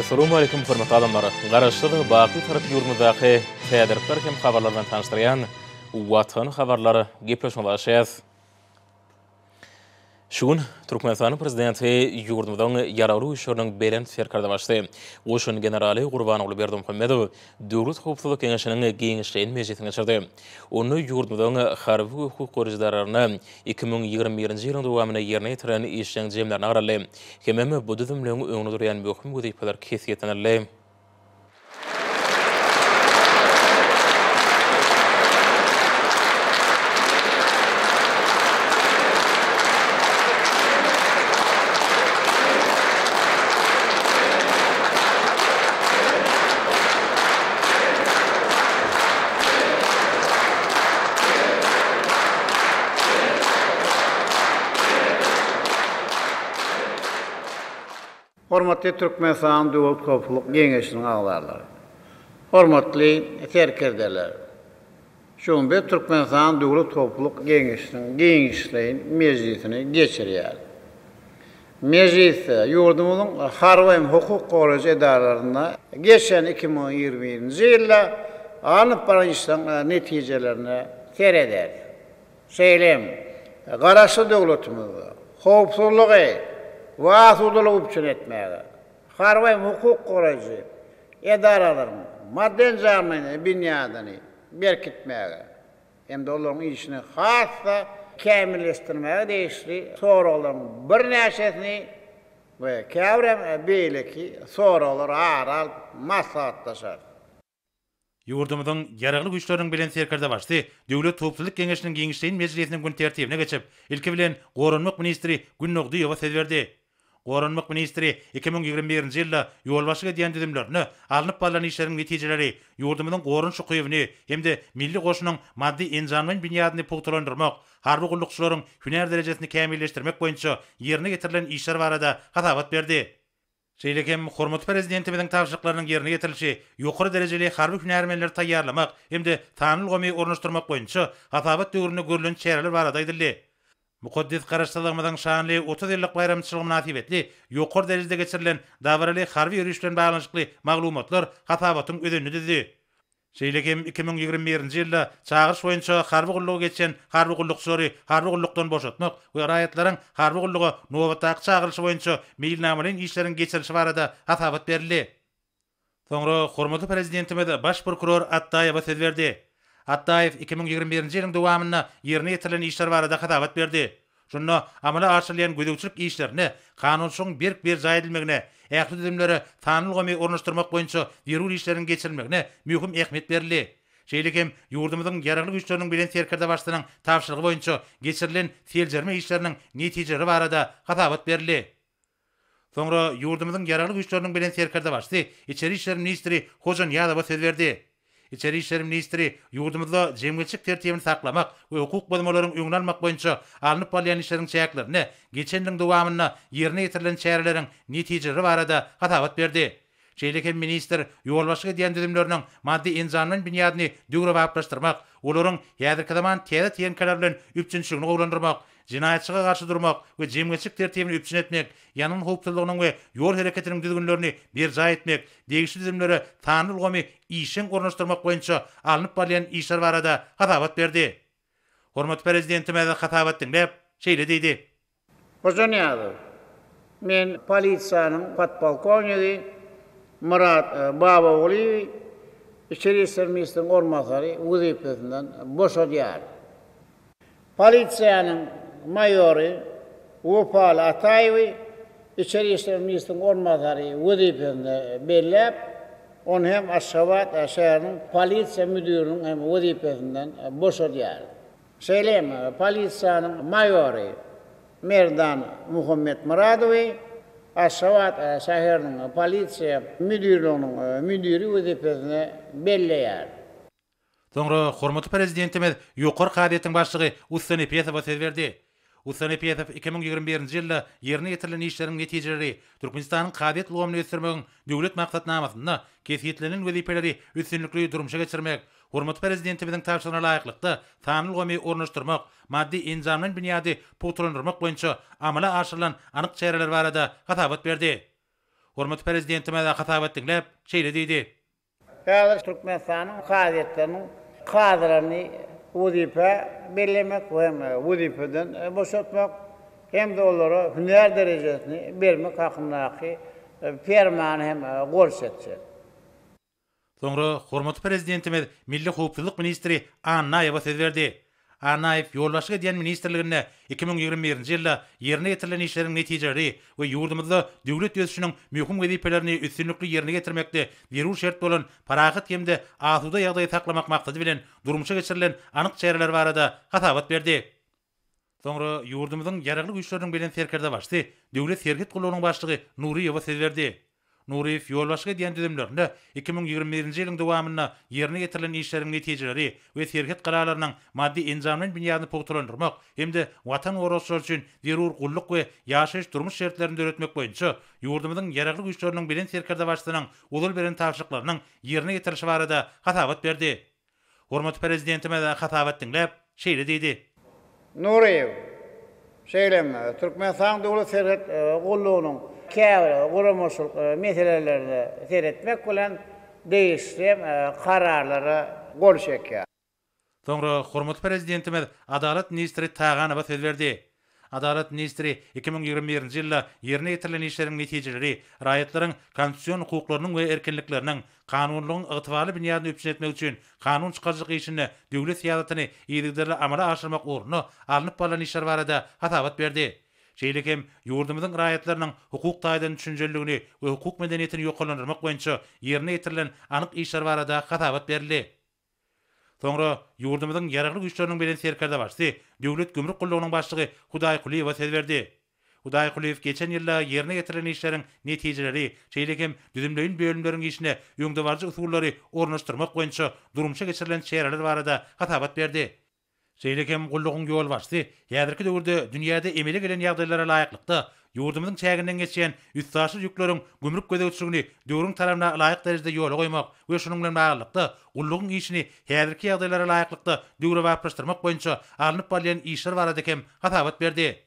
Essalawmaleýkum hormatly adamlar! Garaşsyz, baky Bitarap ýurdumyzdaky täzelikler hem habarlar bilen tanyşdyrýan Watan habarlar gepleşigine başlaýas. Şu gün Türkmenistanyň Prezidenti ýurdumyzyň Ýaragly Güýçleriniň Belent Serkerdebaşysy, goşun generaly Gurbanguly Berdimuhamedow Döwlet howpsuzlyk geňeşiniň giňişleýin mejlisini geçirdi. Onda ýurdumyzyň harby we hukuk goraýjy edaralaryna 2021-nji ýylyň dowamynda ýerine ýetiren işleň jemlerine garaldy hemem bu düzümleň öňünde durýan möhüm wezipeler kesgitlenildi. Hormatly Türkmenistanyň Döwlet howpsuzlyk geňeşiniň agzalary! Hormatly serkerdeler! Şu gün biz Türkmenistanyň Döwlet howpsuzlyk geňeşiniň giňişleýin mejlisini geçirýäris. Mejlisde ýurdumyzyň harby hem hukuk goraýjy edaralarynda geçen 2021-nji ýylda alnyp baran işleriň netijelerine serederis. Şeýle hem Garaşsyz döwletimizde howpsuzlygy we asudalygy üpjün etmäge, harby hem hukuk goraýjy edaralaryň maddy-enjamlaýyn binýadyny berkitmäge hem-de olaryň işini has-da kämilleşdirmäge degişli soraglaryň birnäçesini we käbir hem beýleki soraglary ara alyp maslahatlaşarys. Ýurdumyzyň Ýaragly Güýçleriniň Belent Serkerdebaşysy Döwlet howpsuzlyk geňeşiniň giňişleýin mejlisiniň gün tertibine geçip, ilki bilen goranmak ministri Gündogdyýewa söz berdi. Goranmak ministri 2021-nji ýylda ýolbaşçylyk edýän düzümlerinde alnyp barlan işleriň netijeleri, ýurdumyzyň goranyş ukybyny hem-de milli goşunyň maddy-enjamlaýyn binýadyny pugtalandyrmak, harby gullukçylaryň hünär derejesini kämilleşdirmek boýunça ýerine ýetirilen işler barada hasabat berdi. Şeýle hem hormatly Prezidentimiziň tabşyryklarynyň ýerine ýetirilişi, ýokary derejeli harby hünärmenleri taýýarlamak hem-de sanly ulgamy ornaşdyrmak boýunça hasabat döwründe görlen çäreler barada aýdyldy. Mukaddes Garaşsyzlygymyzyň şanly 30 ýyllyk baýramçylygy mynasybetli ýokary derejede geçirilen dabaraly harby ýöriş bilen baglanyşykly maglumatlar hasabatyň özenini düzdi. Şeýle hem 2021-nji ýylda çagyryş boýunça harby gullugy geçen harby gullukçylary harby gullukdan boşatmak we raýatlaryň harby gulluga nobatdaky çagyrylyşy boýunça meýilnamalaýyn işleriň geçirilişi barada hasabat berildi. Soňra hormatly Prezidentimiz Baş prokuror Atdaýewe söz berdi. Atdaýew 2021-nji ýylyň dowamynda ýerine ýetirilen işler barada hasabat berdi. Şunda amala aşyrylýan gözegçilik işlerinde kanunçylygyň berk berjaý edilmegine, ähli düzümlere sanly ulgamy ornaşdyrmak boýunça zerur işleriň geçirilmegine möhüm ähmiýet berildi. Şeýle hem ýurdumyzyň Ýaragly Güýçleriniň Belent Serkerdebaşysynyň tabşyrygy boýunça geçirilen seljerme işleriniň netijeleri barada hasabat berildi. Soňra ýurdumyzyň Ýaragly Güýçleriniň Belent Serkerdebaşysy, içeri işler ministri Hojanyýazowa söz berdi. Içeri işler ministri ýurdumyzda jemgyýetçilik tertibini saklamak we hukuk bozmalaryň öňüni almak boýunça alnyp barylýan işleriň çäklerinde geçen ýylyň dowamynda ýerine ýetirilen çäreleriň netijeleri barada hasabat berdi. Şeýle hem ministr ýolbaşçylyk edýän düzümleriniň maddy-enjamlaýyn binýadyny döwrebaplaşdyrmak, olaryň häzirki zaman täze tehnikalar bilen üpjünçiligini gowulandyrmak, jenaýatçylyga garşy durmak we jemgyýetçilik tertibini üpjün etmek, ýangyn howpsuzlygynyň we ýol hereketiniň düzgünlerini berjaý etmek, degişli düzümlere sanly ulgamy işjeň ornaşdyrmak boýunça alnyp barylýan işler barada hasabat berdi. Hormatly Prezidentimiz hasabat diňläp, şeýle diýdi. Hojanyýazow, Men polisiýanyň podpolkownigi Myrat Babagulyýewi içeri işler ministriniň orunbasary wezipesinden boşadýaryn. Polisiýanyň maýory Wepaly Ataýewi içeri işler ministriniň orunbasary wezipesine belläp, ony hem Aşgabat şäheriniň polisiýa müdiriniň hem wezipesinden boşadýaryn. Şeýle hem polisiýanyň maýory Merdan Muhammetmyradowy Aşgabat şäheriniň polisiýa müdirliginiň müdiri wezipesine belleýär. Soňra hormatly Prezidentimiz Ýokary kazyýetiň başlygy Ussa Nepesowa söz berdi. Ussa Nepesow 2021-nji ýylda ýerine ýetirilen işleriň netijeleri, Türkmenistanyň kazyýet ulgamyny ösdürmegiň Döwlet maksatnamasynda kesgitlenen wezipeleri üstünlikli durmuşa geçirmek, hormatly Prezidentimiziň tabşyrygyna laýyklykda sanly ulgamy ornaşdyrmak, maddy-enjamlaýyn binýady pugtalandyrmak boýunça amala aşyrylan anyk çäreler barada hasabat berdi. Hormatly Prezidentimiz hasabat diňläp, şeýle diýdi. Häzir Türkmenistanyň kazyýetleriniň kazylaryny wezipä bellemek we hem wezipeden boşatmak hem-de olara hünär derejesini bermek hakyndaky Permana hem gol çekjek. Soňra hormatly Prezidentimiz Milli howpsuzlyk ministri Annaýewe söz berdi. Annaýew ýolbaşçylyk edýän ministrliginde 2021-nji ýylda ýerine ýetirilen işleriň netijeleri we ýurdumyzda döwlet ösüşiniň möhüm wezipelerini üstünlikli ýerine ýetirmekde zerur şert bolan parahat hem-de asuda ýagdaýy saklamak maksady bilen durmuşa geçirilen anyk çäreler barada hasabat berdi. Soňra ýurdumyzyň Ýaragly Güýçleriniň Belent Serkerdebaşysy, Döwlet serhet gullugynyň başlygy Nuryýewe söz berdi. Nuryýew ýolbaşçylyk edýän düzümlerinde 2021-nji ýylyň dowamynda ýerine ýetirilen işleriň netijeleri we serhet galalarynyň maddy-enjamlaýyn binýadyny pugtalandyrmak hem-de Watan goragçylary üçin zerur gulluk we ýaşaýyş-durmuş şertlerini döretmek boýunça ýurdumyzyň Ýaragly Güýçleriniň Belent Serkerdebaşysynyň ozal beren tabşyryklarynyň ýerine ýetirilişi barada hasabat berdi. Hormatly Prezidentimiz hasabat diňläp, şeýle diýdi. Nuryýew, şeýle hem Türkmenistanyň Döwlet serhet gullugynyň käbir guramaçylyk meselelerine seretmek bilen, degişli kararlara gol çekýär. Soňra hormatly Prezidentimiz Adalat ministri Taganowa söz berdi. Adalat ministri 2021-nji ýylda ýerine ýetirilen işleriň netijeleri, raýatlaryň konstitusion hukuklarynyň we erkinlikleriniň, kanunylygyň ygtybarly binýadyny üpjün etmek üçin kanun çykaryjylyk işinde döwlet syýasatyny yzygiderli amala aşyrmak ugrunda alnyp barlan işler barada hasabat berdi. Şeýle hem ýurdumyzyň raýatlarynyň hukuk taýdan düşünjeliligini we hukuk medeniýetini ýokarlandyrmak boýunça ýerine ýetirilen anyk işler barada hasabat berildi. Soňra ýurdumyzyň Ýaragly Güýçleriniň Belent Serkerdebaşysy, Döwlet gümrük gullugynyň başlygy Hudaýkulyýewe söz berdi. Hudaýkulyýew geçen ýylda ýerine ýetirilen işleriň netijeleri, şeýle hem düzümleýin bölümleriň işine öňdebaryjy usullary ornaşdyrmak boýunça durmuşa geçirilen çäreler barada hasabat berdi. Şeýle hem gullugyň ýolbaşçysy häzirki döwürde dünýäde emele gelen ýagdaýlara laýyklykda, ýurdumyzyň çäginden geçýän üstaşyr ýükleriň gümrük gözegçiligini döwrüň talabyna laýyk derejede ýola goýmak we şunuň bilen baglylykda, gullugyň işini häzirki ýagdaýlara laýyklykda döwrebaplaşdyrmak boýunça alnyp barylýan işler barada hem hasabat berdi.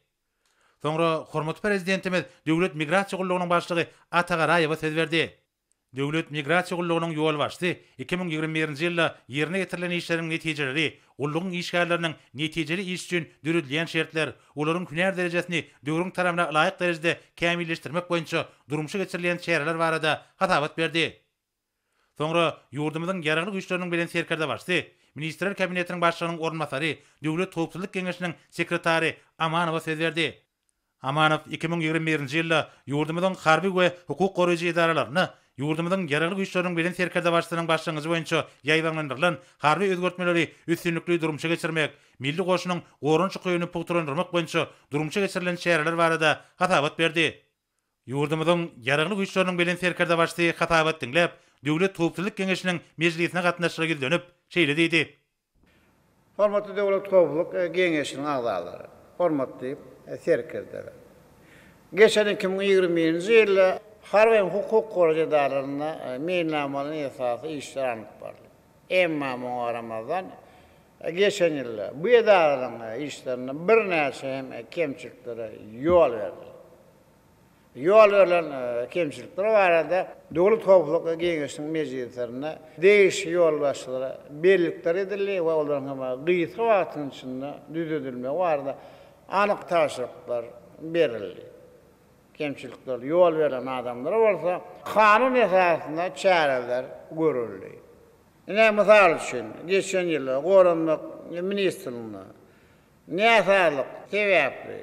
Soňra hormatly Prezidentimiz Döwlet migrasiýa gullugynyň başlygy Ata Garaýewe söz berdi. Döwlet migrasiýa gullugynyň ýolbaşçysy 2021-nji ýylda ýerine ýetirilen işleriň netijeleri, gullugyň işgärleriniň netijeli iş üçin döredilýän şertler, olaryň hünär derejesini döwrüň talabyna laýyk derejede kämilleşdirmek boýunça durmuşa geçirilýän çäreler barada hasabat berdi. Soňra ýurdumyzyň Ýaragly Güýçleriniň Belent Serkerdebaşysy, Ministrler Kabinetiniň Başlygynyň orunbasary, Döwlet howpsuzlyk geňeşiniň sekretary Amanowa söz berdi. Amanow 2021-nji ýylda ýurdumyzyň harby we hukuk goraýjy edaralarynda ýurdumyzyň Ýaragly Güýçleriniň Belent Serkerdebaşysynyň başlangyjy boýunça ýaýbaňlandyrylan harby özgertmeleri üstünlikli durmuşa geçirmek, Milli goşunyň goranyş ukybyny pugtalandyrmak boýunça durmuşa geçirilen çäreler barada hasabat berdi. Ýurdumyzyň Ýaragly Güýçleriniň Belent Serkerdebaşysy hasabat diňläp, Döwlet howpsuzlyk geňeşiniň mejlisine gatnaşyja ýüzlenip, şeýle diýdi. Hormatly Döwlet howpsuzlyk geňeşiniň agzalary, hormatly serkerdeler! Geçen 2021-nji ýylda harby hem hukuk goraýjy edaralarynda meýilnamalaryň esasy işler alnyp baryldy. Emma muňa garamazdan, geçen ýylda bu edaralaryň işlerinde birnäçe hem kemçiliklere ýol berildi. Ýol berlen kemçilikler barada Döwlet howpsuzlyk geňeşiniň mejlislerinde degişli ýolbaşçylara bellikler edildi we olaryň hem gysga wagtyň içinde düzedilmegi barada anyk tabşyryklar berildi. Kemçilikler ýol berlen adamlara bolsa kanun esasynda çäreler görüldi. Ine, mysal üçin, geçen ýyl Goranmak ministrliginde Näsazlyk sebäpli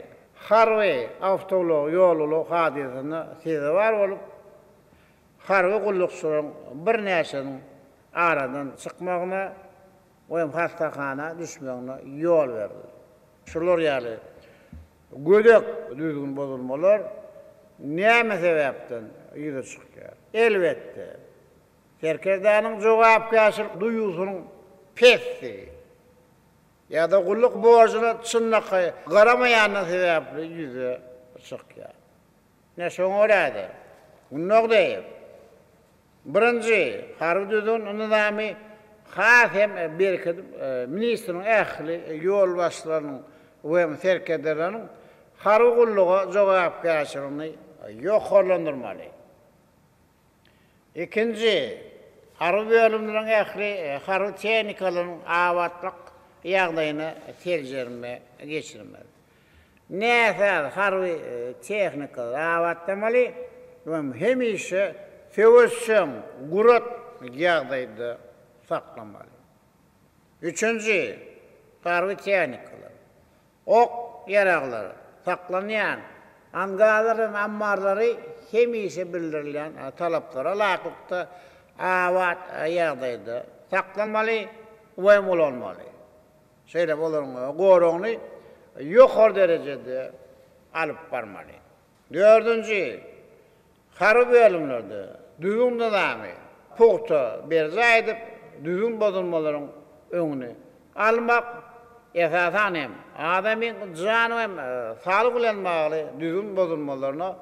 harby awtoulag ýol-ulag hadysasyna sezewar bolup, harby gullukçylaryň birnäçesiniň aradan çykmagyna we hassahana düşmegine ýol berildi. Şular ýaly gödek düzgün bozulmalar näme sebäpden ýüze çykýar? Elbetde, serkerdäniň jogapkärçilik duýgusynyň pesdigi. Ýa-da gulluk borjuna çynlakaý garamaýandygy sebäpli ýüze çykýar. Ine, şoňa görä-de, Gündogdyýew, birinji, harby düzgün-nyzamy has hem berkidip, ministriň ähli ýolbaşçylarynyň we serkerdeleriniň harby gulluga jogapkärçiligini ýokarlandyrmaly. Ikinji, harby bölümleriň ähli harby tehnikalarynyň abatlyk ýagdaýyna seljerme geçirmeli. Näsaz harby tehnikalary abatlamaly we hemişe söweşjeň, gurat ýagdaýda saklamaly. Üçünji, harby tehnikalar, ok ýaraglar saklanýan angarlar hem ammarlary hemişe bildirilýän talaplara laýyklykda abat ýagdaýda saklamaly we hem ulanmaly. Şeýle hem olaryň goragyny ýokary derejede alyp barmaly. Dördünji, harby bölümlerde düzgün-nyzamy pugta berjaý edip, düzgün bozulmalaryň öňüni almak, esasan hem, adamyň jany hem saglygy bilen bagly düzgün bozulmalaryna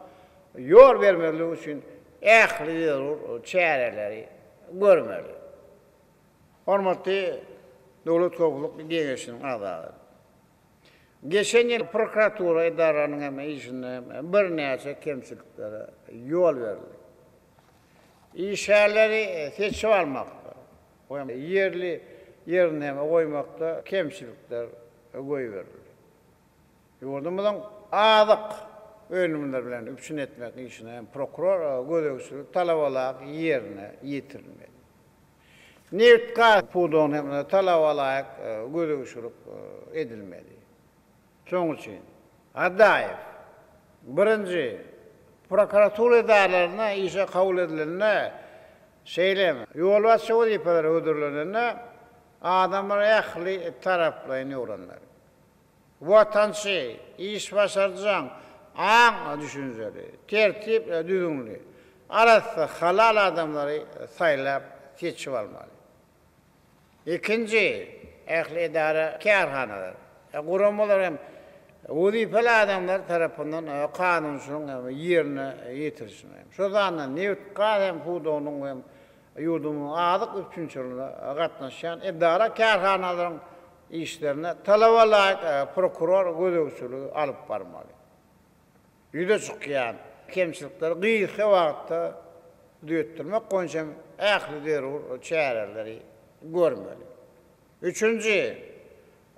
ýol bermezlik üçin ähli zerur çäreleri görmeli. Hormatly Döwlet howpsuzlyk geňeşiniň agzalary! Geçen ýyl prokuratura edaralarynyň hem işinde hem birnäçe kemçiliklere ýol berildi. Işgärleri seçip almakda we ýerli ýerinde hem goýmakda kemçilikler goýberildi. Ýurdumyzyň azyk önümleri bilen üpjün etmek işine hem prokuror gözegçiligi talabalaýyk ýerine ýetirilmedi. Nebit-gaz pudagyna hem talabalaýyk gözegçilik edilmeli. Şonuň üçin Adaýew birinji prokuratura edaralaryna işe kabul edilende, şeýle hem ýolbaşçy wezipelere hödürlenende adamlary ähli taraplaýyn öwrenmeli. Watançy, işbaşarjaň, aň-düşünjeli, tertip-düzgünli, arassa, halal adamlary saýlap, seçip almaly. Ikinji, ähli edara-kärhanalar, guramalar hem wezipeli adamlar tarapyndan kanunçylygyň hem ýerine ýetirilişine, şol sanda nebit-gaz hem pudagynyň hem ýurdumyzyň azyk üpjünçiligine gatnaşýan edara-kärhanalaryň işlerine talaba laýyk prokuror gözegçiligi alyp barmaly. Ýüze çykýan kemçilikleri gysga wagtda düzetdirmek boýunça hem ähli zerur çäreleri görmeli. Üçünji,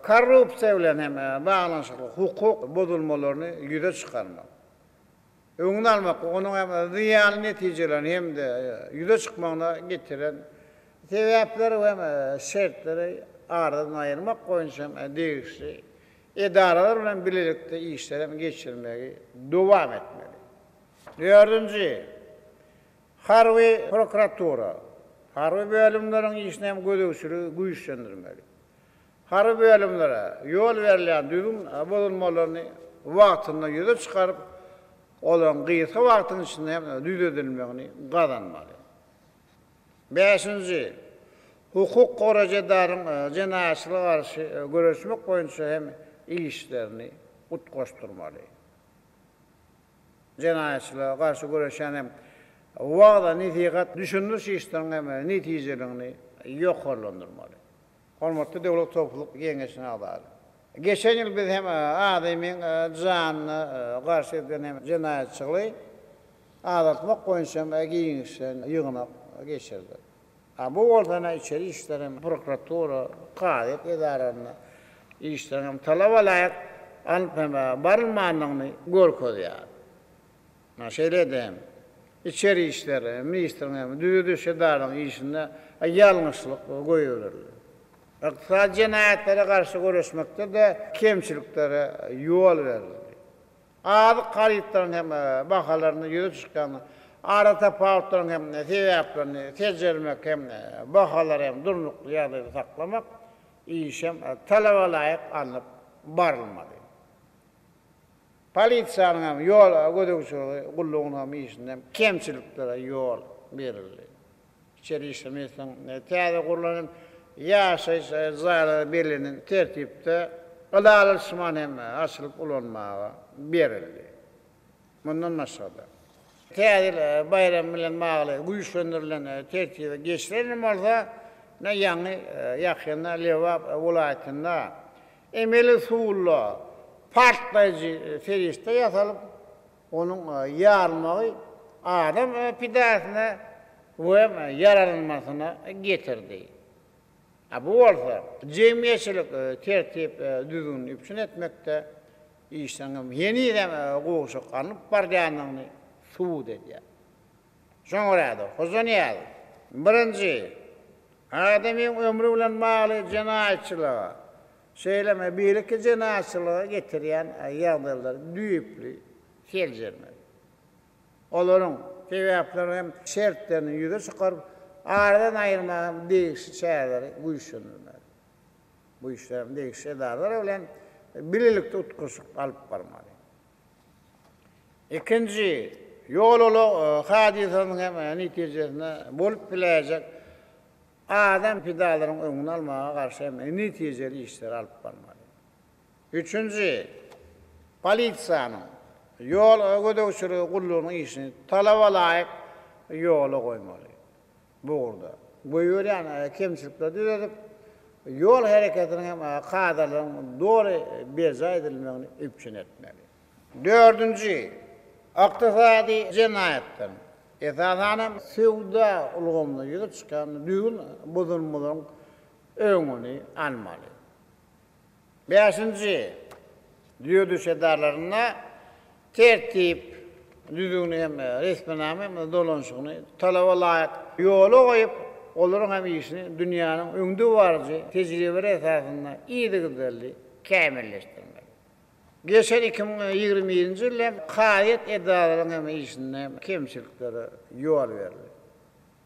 korrupsiýa bilen hem baglanyşykly hukuk bozulmalaryny ýüze çykarmak. Öňüni almak we onuň hem zyýanly netijelerini hem-de ýüze çykmagyna getiren sebäpleri we şertleri aradan aýyrmak boýunça hem degişli edaralar bilen bilelikde işleri hem geçirmegi dowam etmeli. Dördünji, harby prokuratura, harby bölümleriň işine hem gözegçiligi güýçlendirmeli. Harby bölümlere ýol berilýän düzgün bozulmalaryny wagtynda ýüze çykaryp, olaryň gysga wagtyň içinde hem düzedilmegini gazanmaly. Bäşinji, hukuk goraýjy edaranyň jenaýatçylyga garşy göreşmek boýunça hem işlerini utgaşdyrmaly. Jenaýatçylyga garşy göreşýän hem wagyz-nesihat, düşündiriş işleriniň hem netijeligini ýokarlandyrmaly. Hormatly Döwlet howpsuzlyk geňeşiniň agzalary! Geçen ýyl biz hem adamyň janyna garşy edilen hem jenaýatçylygy azaltmak boýunça hem giňişleýin ýygnak geçirdik. Bu bolsa ine içeri işler hem prokuratura, kazyýet edaralarynda işleriň hem talaba laýyk alnyp hem barylmandygyny görkezýär. Şeýle-de hem Içeri işler ministriniň hem düzediş edaralaryň işinde ýalňyşlyk goýberildi. Ykdysady jenaýatlara garşy göreşmekde-de kemçiliklere ýol berildi. Azyk harytlaryň hem bahalarynda ýüze çykýan aratapawutlaryň hem sebäplerini seljermek hem bahalary hem durnukly ýagdaýda saklamak işem talaba laýyk alnyp barylmady. Polisiýanyň hem, ýol gözegçiligi gullugynyň hem işinde kemçiliklere ýol berildi. Içeri işler ministriniň täze gurlan hem ýaşaýyş jaýlary bellenen tertipde ylalaşman hem açylyp ulanmaga berildi. Mundan başga-da, Täze ýyl baýramy bilen bagly güýçlendirilen tertibe geçilen hem bolsa, ine ýaňy ýakynda Lebap welaýatynda emeli suwla partlaýjy serişde ýasalyp, onuň ýarylmagy adam pidasyna we ýaralanmasyna getirdi. Bu bolsa jemgyýetçilik tertip-düzgünini üpjün etmekde işleriň henizem gowşak alnyp barylýandygyny subut edýär. Şoňa görä-de, Hojanyýazow, birinji, adamyň ömri bilen bagly jenaýatçylyga, şeýle hem beýleki jenaýatçylyga getirýän ýagdaýlary düýpli seljermeli. Olaryň sebäplerini hem şertlerini ýüze çykaryp, aradan aýyrmaga hem degişli çäreleri güýçlendirmeli. Bu işleri hem degişli edaralar bilen bilelikde utgaşyp alyp barmaly. Ikinji, ýol-ulag hadysasynyň hem netijesinde bolup biläýjek adam pidalaryň öňüni almaga garşy hem netijeli işleri alyp barmaly. Üçünji, polisiýanyň, ýol gözegçiligi gullugynyň işini talaba laýyk ýola goýmaly. Bu ugurda goýberýän kemçilikleri düzedip, ýol hereketiniň hem kadalaryň doly berjaý edilmegini üpjün etmeli. Dördünji, ykdysady jenaýatlaryň, esasan hem söwda ulgamynda ýüze çykýan düzgün bozulmalaryň öňüni almaly. Bäşinji, düzediş edaralarynda tertip, düzgüni hem resminama hem dolanyşygyny talaba laýyk ýola goýup, olaryň hem işini dünýäniň öňdebaryjy tejribeleri esasynda yzygiderli kämilleşdirmeli. Geçen 2021-nji ýylda hem kazyýet edaralaryň hem işinde kemçiliklere ýol berildi.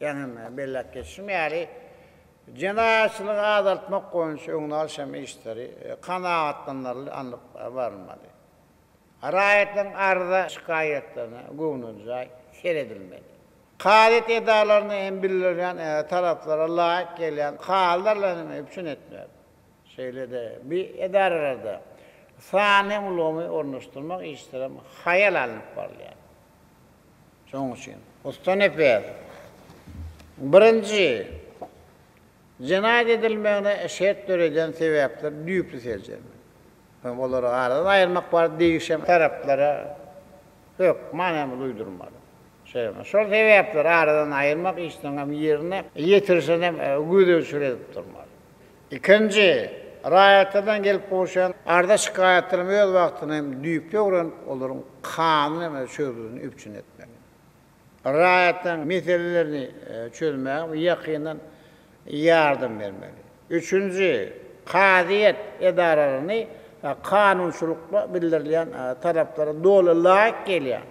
Ýaňy hem belläp geçişim ýaly, jenaýatçylygy azaltmak boýunça öňüni alyş hem işleri kanagatlanarly alnyp barylmady. Raýatlaryň arza-şikaýatlaryna göwnejaý seredilmedi. Kazyýet edaralaryna hem bildirilýän talaplara laýyk gelýän kazylar bilen hem üpjün etmek, şeýle-de bu edaralarda sanly ulgamy ornaşdyrmak işleri hem haýal alnyp barylýar. Şonuň üçin, Ussa Nepes, birinji, jenaýat edilmegine şert döredýän sebäpleri düýpli seljermeli. Soň olary aradan aýyrmak barada degişli taraplara hökman hem duýdurmaly. Şeýle, şol sebäpleri aradan aýyrmak işiniň hem ýerine ýetirilişine hem gözegçilik edip durmaly. Ikinji, raýatlardan gelip gowuşýan arza-şikaýatlaryň öz wagtynda hem düýpli öwrenip, olaryň kanun hem çözgüdini üpjün etmeli. Raýatlaryň meselelerini çözmäge ýakyndan ýardam bermeli. Üçünji, kazyýet edaralaryny kanunçylykda bildirilýän talaplara doly laýyk gelýän,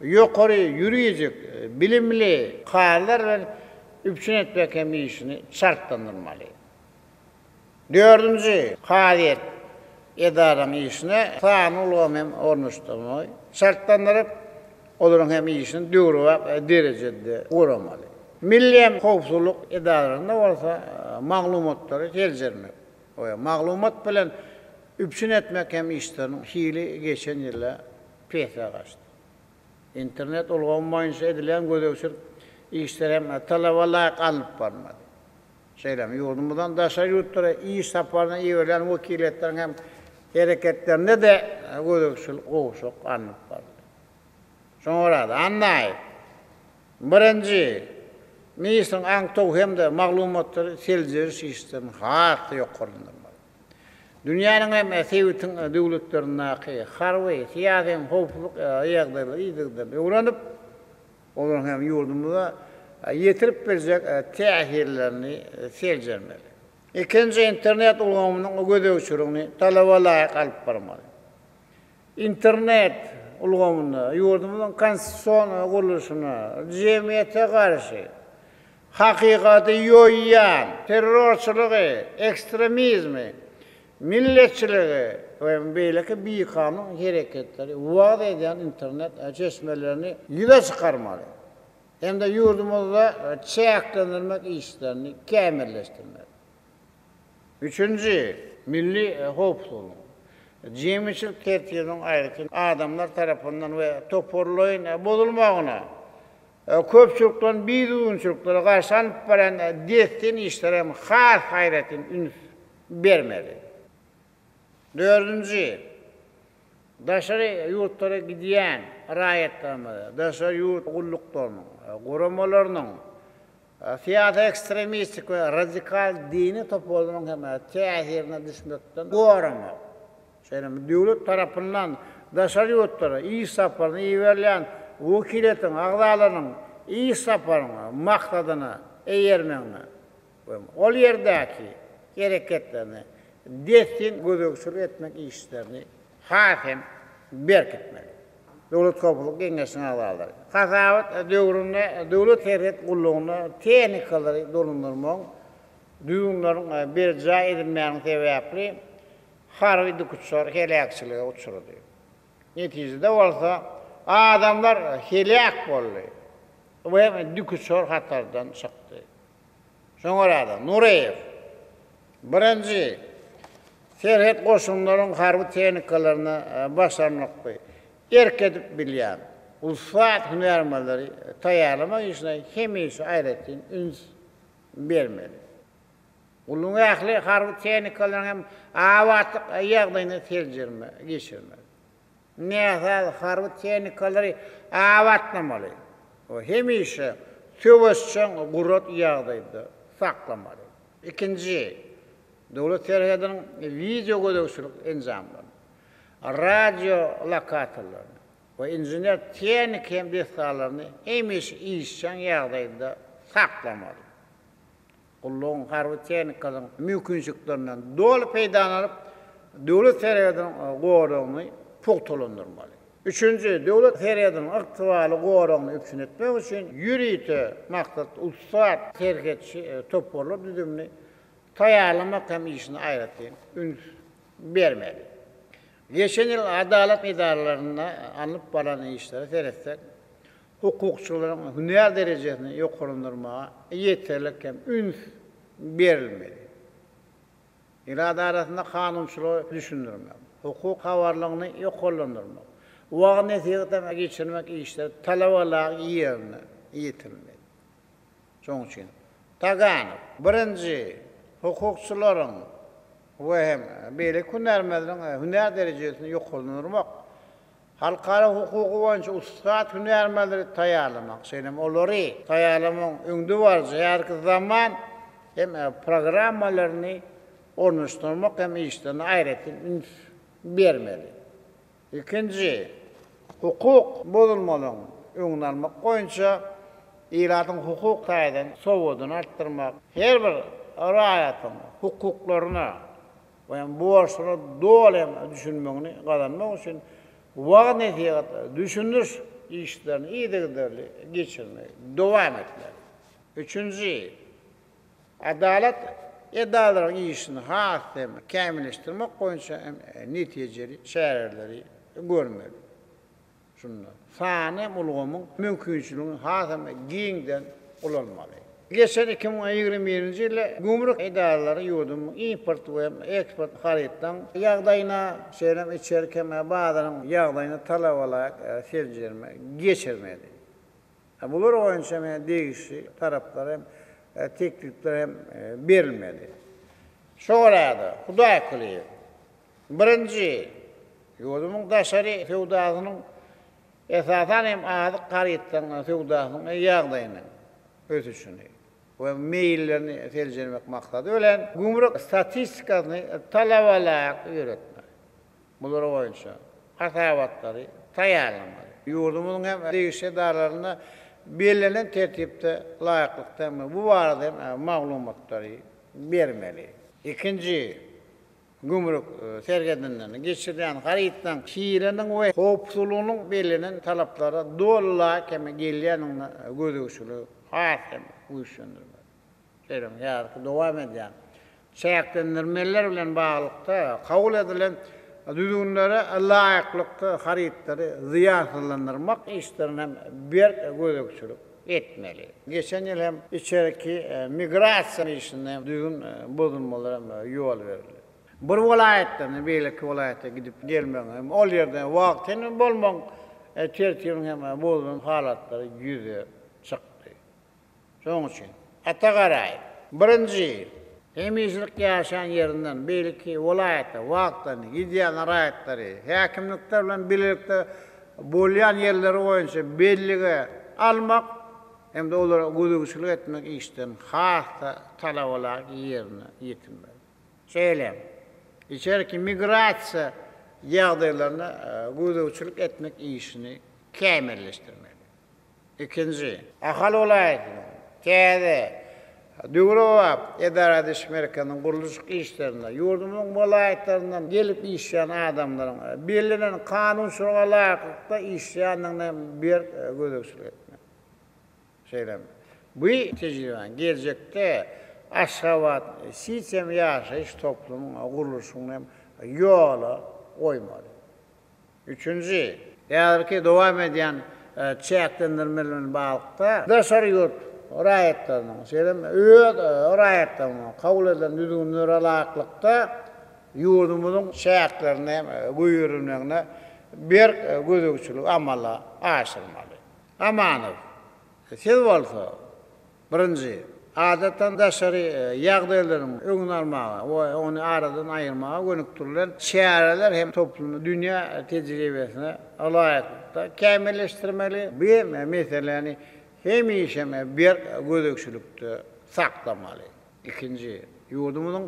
ýokary ýuridik bilimli kazylar bilen üpjün etmek hem işini çaltlandyrmaly. Dördünji, kazyýet edaralaryň işine sanly ulgamy hem ornaşdyrmagy çaltlandyryp, olaryň hem işini döwrebap derejede guramaly. Milli hem howpsuzlyk edaralarynda bolsa maglumatlary seljermek we maglumat bilen üpjün etmek hem işleriniň hili geçen ýylda pese gaçdy. Internet ulgamy boýunça edilýän gözegçilik işleri hem talaba laýyk alnyp barylmady. Şeýle hem ýurdumyzdan daşary ýurtlara iş saparyna iberilýän wekiliýetleriň hem hereketlerinde-de gözegçilik gowşak alnyp baryldy. Şoňa görä-de, Annaýew, birinji, ministriň aňtaw hem-de maglumatlary seljeriş işlerini has-da ýokarlandyrmaly. Dünýäniň hem sebitiň döwletlerindäki harby, syýasy hem howpsuzlyk ýagdaýlary yzygiderli öwrenip, olaryň hem ýurdumyza ýetirip biljek täsirlerini seljermeli. Ikinji, internet ulgamynyň gözegçiligini talaba laýyk alyp barmaly. Internet ulgamynda ýurdumyzyň konstitusion gurluşyna, jemgyýete garşy hakykaty ýoýýan terrorçylygy, ekstremizmi, milletçiligi we beýleki bikanun hereketleri wagyz edýän internet çeşmelerini ýüze çykarmaly hem-de ýurdumyzda çäklendirmek işlerini kämilleşdirmeli. Üçünji, milli howpsuzlygyň, jemgyýetçilik tertibiniň aýratyn adamlar tarapyndan we toparlaýyn bozulmagyna, köpçülikleýin bidüzgünçiliklere garşy alnyp barýan dessin işlere hem has aýratyn üns bermeli. Dördünji, daşary ýurtlara gidýän. raýatlarymyzy daşary ýurt gulluklarynyň, guramalarynyň, syýasy ekstremistik we radikal dini toparlaryň hem täsirine düşmekden goramak, şeýle hem döwlet tarapyndan daşary ýurtlara iş saparyna iberilýän wekiliýetiň agzalarynyň iş saparynyň maksadyna eýermegine we ol ýerdäki hereketlerine dessin gözegçilik etmek işlerini has hem berkitmeli. Döwlet howpsuzlyk geňeşiniň agzalary hasabat döwründe Döwlet serhet gullugynda tehnikalary dolandyrmagyň düzgünleriniň berjaý edilmänligi sebäpli harby dikuçar heläkçilige uçrady. Netijede bolsa adamlar heläk boldy we dikuçar hatardan çykdy. Şoňa görä-de, Nuryýew, birinji, serhet goşunlaryň harby tehnikalaryna başarnykly erk edip bilýän ussat hünärmenleri taýýarlamak işine hemişe aýratyn üns bermeli. Gullugyň ähli harby tehnikalarynyň hem abatlyk ýagdaýyna seljerme geçirmeli. Näsaz harby tehnikalary abatlamaly we hemişe söweşjeň gurat ýagdaýda saklamaly. Ikinji, döwlet serhediniň wideogözegçilik enjamlaryny, radiolokatorlaryny we inžener-tehniki hem desgalaryny hemişe işjeň ýagdaýda saklamaly. Gullugyň harby tehnikasynyň mümkinçiliklerinden doly peýdalanyp, döwlet serhediniň goragyny pugtalandyrmaly. Üçünji, döwlet serhediniň ygtybarly goragyny üpjün etmek üçin ýörite maksatly ussat serhetçi toparlar düzümini taýýarlamak hem işine aýratyn üns bermeli. Geçen ýyl adalat edaralarynda alnyp barlan işlere seretsek, hukukçylaryň hünär derejesini ýokarlandyrmaga ýeterlik hem üns berilmeli. Ilat arasynda kanunçylygy düşündirmek, hukuk habarlygyny ýokarlandyrmak, wagyz-nesihat hem geçirmek işleri talaba laýyk ýerine ýetirilmeli. Şonuň üçin Taganow, birinji, hukukçylaryň we hem beýleki hünärmenleriň hünär derejesini ýokarlandyrmak, Halkara hukugy boýunça ussat hünärmenleri taýýarlamak, şeýle hem olary taýýarlamagyň öňdebaryjy häzirki zaman hem programmalaryny ornaşdyrmak hem işlerine aýratyn üns bermeli. Ikinji, hukuk bozulmalaryň öňüni almak boýunça ilatyň hukuk taýdan sowadyny artdyrmak, her bir raýatyň hukuklaryna we borçlara doly hem düşünmegini gazanmak üçin wagyz-nesihat, düşündiriş işlerini yzygiderli geçirmegi dowam etmeli. Üçünji, adalat edaralaryň işini has hem kämilleşdirmek boýunça hem netijeli çäreleri görmeli. Şunda sanly ulgamyň mümkinçiligini hasam giňden ulanmaly. Geçen 2021-nji ýylda gümrük edaralary ýurdumyzyň import we eksport harytlaryň ýagdaýyna, şeýle hem içerki bazaryň ýagdaýyna talabalaýyk seljerme geçirmeli. Bular boýunça hem degişli taraplara hem teklipler hem berilmeli. Şo görä-de, Hudaýkulyýew, Birinji, ýurdumyň daşary söwdasynyň, esasan hem azyk harytlarynyň söwdasynyň ýagdaýynyň ösüşini we meýillerini seljermek maksady bilen, gümrük statistikasyny talabalaýyk ýöretmek, bular boýunça hasabatlary taýýarlamaly. Ýurdumyzyň hem degişli edaralarynda bellenen tertipde laýyklykda hem bu barada hem maglumatlary bermeli. Ikinji, Gümrük serhedinden geçirilýän harytlaryň hiliniň we howpsuzlygynyň bellenen talaplara doly laýyk hem gelýändigine gözegçiligi has hem güýçlendirmek. Şeýle hem häzirki dowam edýän çäklendirmeler bilen baglylykda kabul edilen düzgünlere laýyklykda harytlary zyýansyzlandyrmak işlerine hem berk gözegçilik etmeli. Geçen ýyl hem içerki migrasiýa işinde hem düzgün bozulmalara hem ýol berildi. Bir welaýatdan beýleki welaýata gidip gelmegiň hem ol ýerde wagtynda bolmagyň tertibiniň hem bozulan halatlary ýüze çykdy. Şonuň üçin, Ata Garaýew, birinji, hemişelik ýaşaýan ýerinden beýleki welaýata wagtlaryny gidýän raýatlary häkimlikler bilen bilelikde. bolýan ýerleri boýunça bellige almak hem-de olara gözegçilik etmek işlerini has-da talabalaýyk ýerine ýetirmeli. Şeýle hem, içerki migrasiýa ýagdaýlaryna gözegçilik etmek işini kämilleşdirmeli. Ikinji, Ahal welaýatynyň täze, döwrebap edara ediş merkeziniň gurluşyk işlerinde ýurdumyzyň welaýatlaryndan gelip işleýän adamlaryň bellenen kanunçylyga laýyklykda işleýändigine hem berk gözegçilik etmek. Şeýle hem bu tejribäni geljekde Aşgabat Sitem ýaşaýyş toplumyň gurluşygyny hem ýola goýmaly. Üçünji, häzirki dowam edýän çäklendirmeler bilen baglylykda, daşary ýurt raýatlarynyň, şeýle hem öz raýatlarynyň kabul edilen düzgünlere laýyklykda ýurdumyzyň çäklerine goýberilmegine berk gözegçiligi amala aşyrmaly. Amanow, siz bolsa Birinji, adatdan daşary ýagdaýlaryň öňüni almaga we ony aradan aýyrmaga gönükdirilen çäreler hem toplumy dünýä tejribesine laýyklykda kämilleşdirmeli, bu meseläni hemişe berk gözegçilikde saklamaly. Ikinji, ýurdumyzyň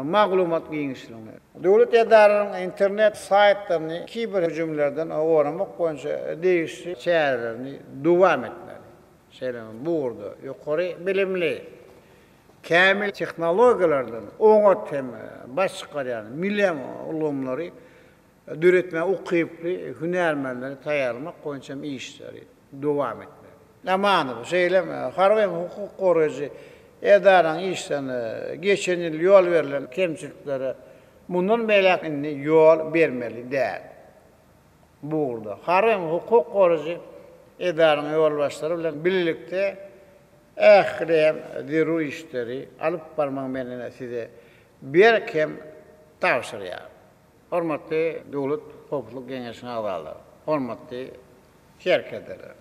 maglumat giňişligini, döwlet edaralarynyň internet saýtlaryny kiber hüjümlerden goramak boýunça degişli çärelerini dowam etmeli. Şeýle hem bu ugurda ýokary bilimli, kämil tehnologiýalardan oňat hem baş çykarýan milli ulgamlary döretmäge ukyply hünärmenleri taýýarlamak boýunça hem işleri dowam etmeli. Amanow, şeýle hem harby hem hukuk goraýjy edaranyň işlerine geçen ýyl ýol berlen kemçiliklere mundan beýläk indi ýol bermeli däl. Bu ugurda harby hem hukuk goraýjy edaranyň ýolbaşçylary bilen bilelikde ähli hem zerur işleri alyp barmagy men size berk hem tabşyrýaryn. Hormatly Döwlet howpsuzlyk geňeşiniň agzalary, hormatly serkerdeler!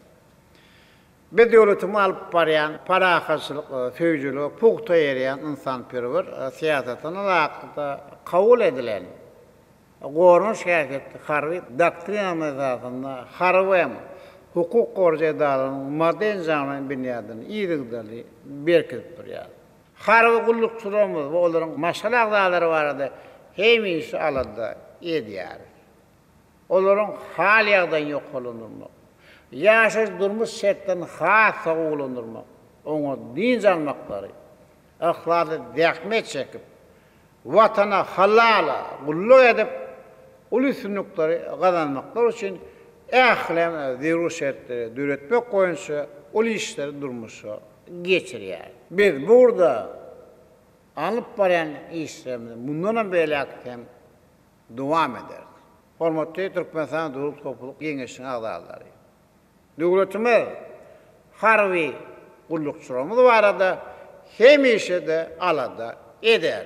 Biz döwletimiz alyp barýan parahatçylyk söýüjilige pugta eýerýän ynsanperwer syýasatyna laýyklykda kabul edilen Goranyş häsiýetli harby doktrinanyň esasynda harby hem hukuk goraýjy edaralaryň maddy-enjamlaýyn binýadyny yzygiderli berkidip durýar. Harby gullukçylarymyz we olaryň maşgala agzalary barada hemişe alada edýäris. Olaryň hal-ýagdaýyny ýokarlandyrmak, ýaşaýyş-durmuş şertlerini has-da gowulandyrmak, oňat dynç almaklary, yhlasly zähmet çekip, Watana halal gulluk edip, uly üstünlikleri gazanmaklary üçin ähli zerur şertleri döretmek boýunça uly işleri durmuşa geçirýär. Biz bu ugurda alnyp barýan işlerimizi mundanam beýläk hem dowam ederis. Hormatly Türkmenistanyň Döwlet howpsuzlyk geňeşiniň agzalary! Döwletimiz harby gullukçylarymyz barada hemişe-de alada eder.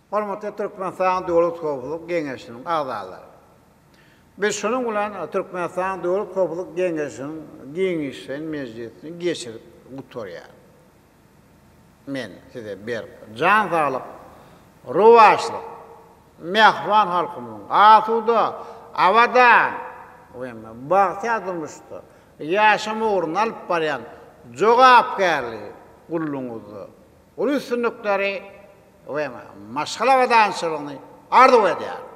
Hormatly Türkmenistanyň Döwlet howpsuzlyk geňeşiniň agzalary! Biz şunuň bilen Türkmenistanyň Döwlet howpsuzlyk geňeşiniň giňişleýin mejlisini geçirip gutarýarys. Men size berk jan saglyk, rowaçlyk, mähriban halkymyzyň asuda, abadan we bagtyýar durmuşda ýaşamagy ugrunda alyp barýan jogapkärli gullugyňyzda uly üstünlikleri we maşgala abadançylygyny arzuw edýärin.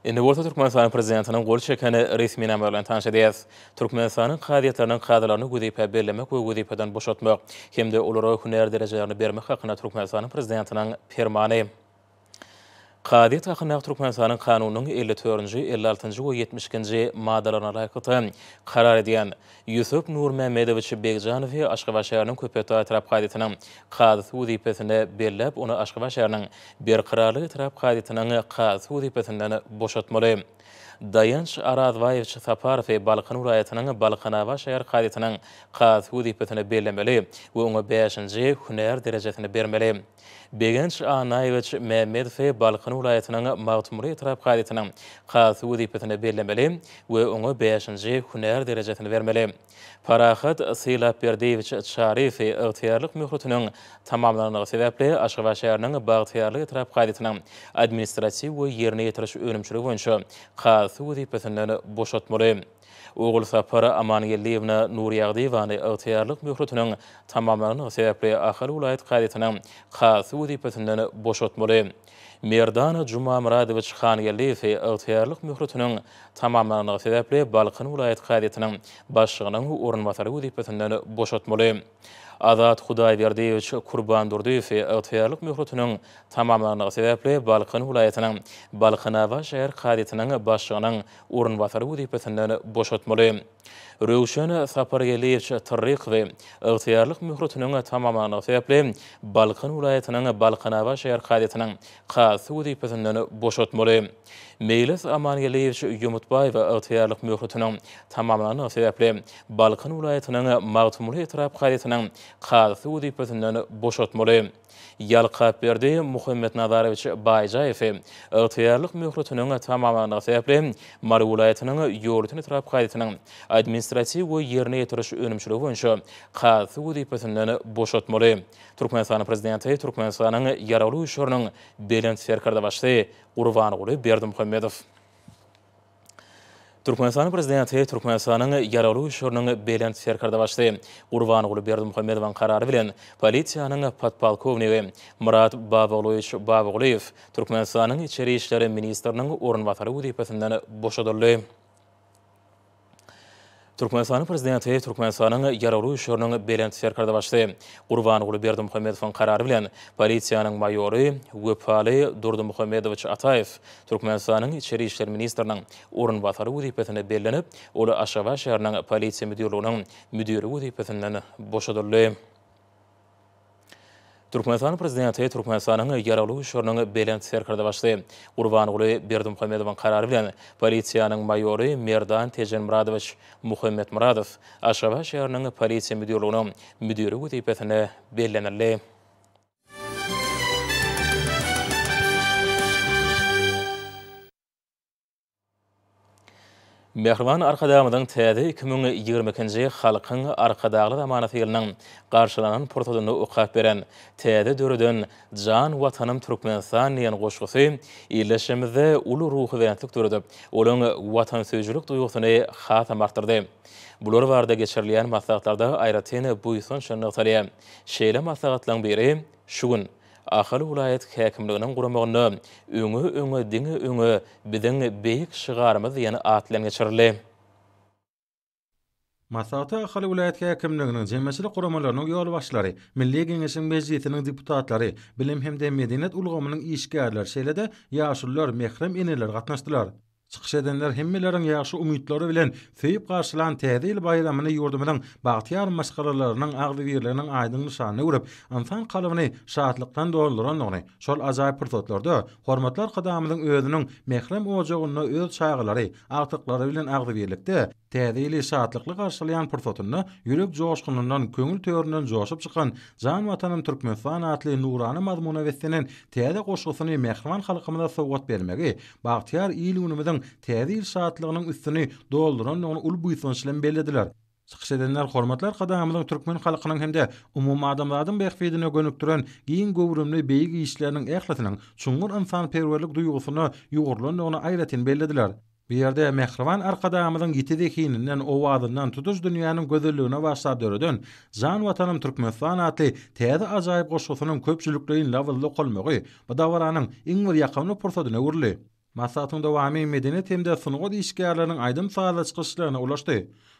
Indi bolsa Türkmenistanyň Prezidentiniň gol çeken resminamalary bilen tanyş edýäris. Türkmenistanyň kazyýetleriniň kazylaryny wezipä bellemek we wezipeden boşatmak hem-de olara hünär derejelerini bermek hakynda Türkmenistanyň Prezidentiniň Permany. Kazyýet hakyndaky Türkmenistanyň Kanunynyň 54-nji, 56-njy we 72-nji maddalaryna laýyklykda karar edýän Ýusup Nurmämmedowiç Begjanowy Aşgabat şäheriniň Köpetdag etrap kazyýetiniň kazysy wezipesine belläp, ony Aşgabat şäheriniň Berkararlyk etrap kazyýetiniň kazysy wezipesinden boşatmaly. Daýanç Arazbaýewiç Saparowy Balkan welaýatynyň Balkanabat şäher kazyýetiniň kazysy wezipesine bellemeli we oňa bäşinji hünär derejesini bermeli. Begenç Annaýewiç Mämmedowy Balkan welaýatynyň Magtymguly etrap kazyýetiniň kazysy wezipesine bellemeli we oňa bäşinji hünär derejesini bermeli. Parahat Sylapberdiýewiç Çaryýewi ygtyýarlyk möhletiniň tamamlananlygy sebäpli Aşgabat şäheriniň Bagtyýarlyk etrap kazyýetiniň administratiw we ýerine ýetiriş önümçiligi boýunça kazysy wezipesinden boşatmaly. Ogulsapar Amangeldiýewna Nurýagdyýewany ygtyýarlyk möhletiniň tamamlananlygy sebäpli Ahal welaýat kazyýetiniň kazysy wezipesinden boşatmaly. Merdan Jumamyradowiç Hangeldiýewi ygtyýarlyk möhletiniň tamamlananlygy sebäpli Balkan welaýat kazyýetiniň başlygynyň orunbasary wezipesinden boşatmaly. Azat Hudaýberdiýewiç Kurbandurdyýewi ygtyýarlyk möhletiniň tamamlananlygy sebäpli Balkan welaýatynyň Balkanabat şäher kazyýetiniň başlygynyň orunbasary wezipesinden boşatmaly. Röwşen Sapargeldiýewiç Tyrrykowy ygtyýarlyk möhletiniň tamamlananlygy sebäpli Balkan welaýatynyň Balkanabat şäher kazyýetiniň kazysy wezipesinden boşatmaly. Meýlis Amangeldiýewiç Ýomutbaýewi ygtyýarlyk möhletiniň tamamlananlygy sebäpli Balkan welaýatynyň Magtymguly etrap kazyýetiniň kazysy wezipesinden boşatmaly. Ýalkapberdi Muhammetnazarowiç Baýjaýewi ygtyýarlyk möhletiniň tamamlananlygy sebäpli Mary welaýatynyň Ýolöten etrap kazyýetiniň administratiw we ýerine ýetiriş önümçiligi boýunça kazysy wezipesinden boşatmaly. Türkmenistanyň Prezidenti Türkmenistanyň Ýaragly Güýçleriniň Belent Serkerdebaşysy Gurbanguly Berdimuhamedow. Türkmenistanyň Prezidenti Türkmenistanyň Ýaragly Güýçleriniň Belent Serkerdebaşysy Gurbanguly Berdimuhamedowyň karary bilen polisiýanyň podpolkownigi Myrat Babaglyýewiç Babagulyýew Türkmenistanyň Içeri işler ministriniň orunbasary wezipesinden boşadyldy. Türkmenistanyň Prezidenti Türkmenistanyň Ýaragly Güýçleriniň Belent Serkerdebaşysy Gurbanguly Berdimuhamedowyň karary bilen polisiýanyň maýory Wepaly Durdymuhamedowiç Ataýew Türkmenistanyň Içeri işler ministriniň orunbasary wezipesine bellenip, ol Aşgabat şäheriniň Polisiýa müdirliginiň müdiri wezipesinden boşadyldy. Türkmenistanyň Prezidenti Türkmenistanyň Ýaragly Güýçleriniň Belent Serkerdebaşysy Gurbanguly Berdimuhamedowyň karary bilen polisiýanyň maýory Merdan Tejenmyradowiç Muhammetmyradow Aşgabat şäheriniň Polisiýa müdirliginiň müdiri wezipesine bellenildi. Mähriban Arkadagymyzyň täze 2022-nji Halkyň Arkadagly zamanasy ýylynyň garşylanan pursadynda okap beren, täze döreden Jan Watanym Türkmenistan diýen goşgusy ildeşlerimizde uly ruhubelentlik döredip, olaryň watansöýüjilik duýgusyny hasam artdyrdy. Bular barada geçirilýän maslahatlarda aýratyn buýsanç nygtalýar. Şeýle maslahatlaryň biri şu gün, Ahal welaýat häkimliginiň guramagynda Öňe, öňe, diňe öňe, biziň beýik şygarymyz diýen at bilen geçirildi. Maslahata Ahal welaýat häkimliginiň, jemgyýetçilik guramalarynyň ýolbaşçylary, Milli Geňeşiň Mejlisiniň deputatlary, bilim hem-de medeniýet ulgamynyň işgärleri, şeýle-de ýaşulular, mährem eneler gatnaşdylar. Çykyş edenler hemmeleriň ýagşy umytlary bilen söýüp garşylan Täze ýyl baýramyny ýurdumyzyň bagtyýar maşgalalarynyň agzybirliginiň aýdyň nyşanyna öwrüp, ynsan kalbyny şatlykdan doldurandygyny, şol ajaýyp pursatlarda hormatly Arkadagymyzyň özüniň mährem ojagynda öz çagalary, agtyklary bilen agzybirlikde Täze ýyly şatlykly garşylaýan pursatynda ýürek joşgunyndan, köňül töründen joşup çykan Jan Watanym Türkmenistan atly nurana mazmuna beslenen täze goşgusyny mähriban halkymyza sowgat bermegi bagtyýar il-günümiziň Täze ýyl şatlygynyň üstüni doldurandygyny uly buýsanç bilen bellediler. Çykyş edenler hormatly Arkadagymyzyň türkmen halkynyň hem-de umumadamzadyň bähbidine gönükdiren giň göwrümli beýik işleriniň ählisiniň çuňňur ynsanperwerlik duýgusyna ýugrulandygyny aýratyn bellediler. Bu ýerde mähriban Arkadagymyzyň ýiti zehininden, owazyndan tutuş dünýäniň gözelligine bagyşlap döreden Jan Watanym Türkmenistan atly täze ajaýyp goşgusynyň köpçülikleýin labyzly okalmagy bu dabaranyň iň bir ýakymly pursadyna öwrüldi. Maslahatyň dowamy medeniýet hem-de sungat işgärleriniň aýdym-sazly çykyşlaryna ulaşdy.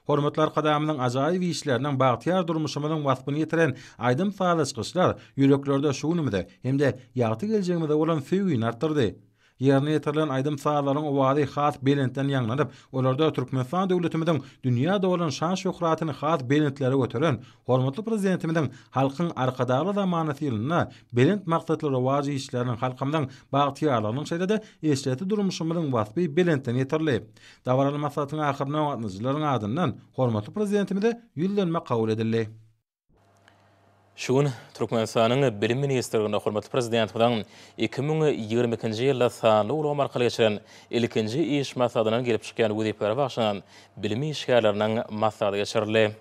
Hormatly Arkadagymyzyň ajaýyp işleriniň, bagtyýar durmuşymyzyň waspyny ýetiren aýdym-sazly çykyşlar ýüreklerde şu günümize hem-de ýagty geljegimize bolan söýgini artdyrdy. Ýerine ýetirilen aýdym-sazlaryň owazy has belentden ýaňlanyp, olarda Türkmenistan döwletimiziň dünýä dolan şan-şöhratyny has belentlere göteren hormatly Prezidentimiziň Halkyň Arkadagly zamanasy ýylynda belent maksatly rowaç işleriniň, halkymyzyň bagtyýarlygynyň şeýle-de eşretli durmuşymyzyň waspy belentden ýetirildi. Dabaraly maslahatyň ahyrynda gatnaşyjylaryň adyndan hormatly Prezidentimize ýüzlenme kabul edildi. Şu gün Türkmenistanyň Bilim ministrliginde hormatly Prezidentimiziň 2022-nji ýylda sanly ulgam arkaly geçiren ilkinji iş maslahatyndan gelip çykýan wezipelere bagyşlanan bilim işgärleriniň maslahaty geçirildi.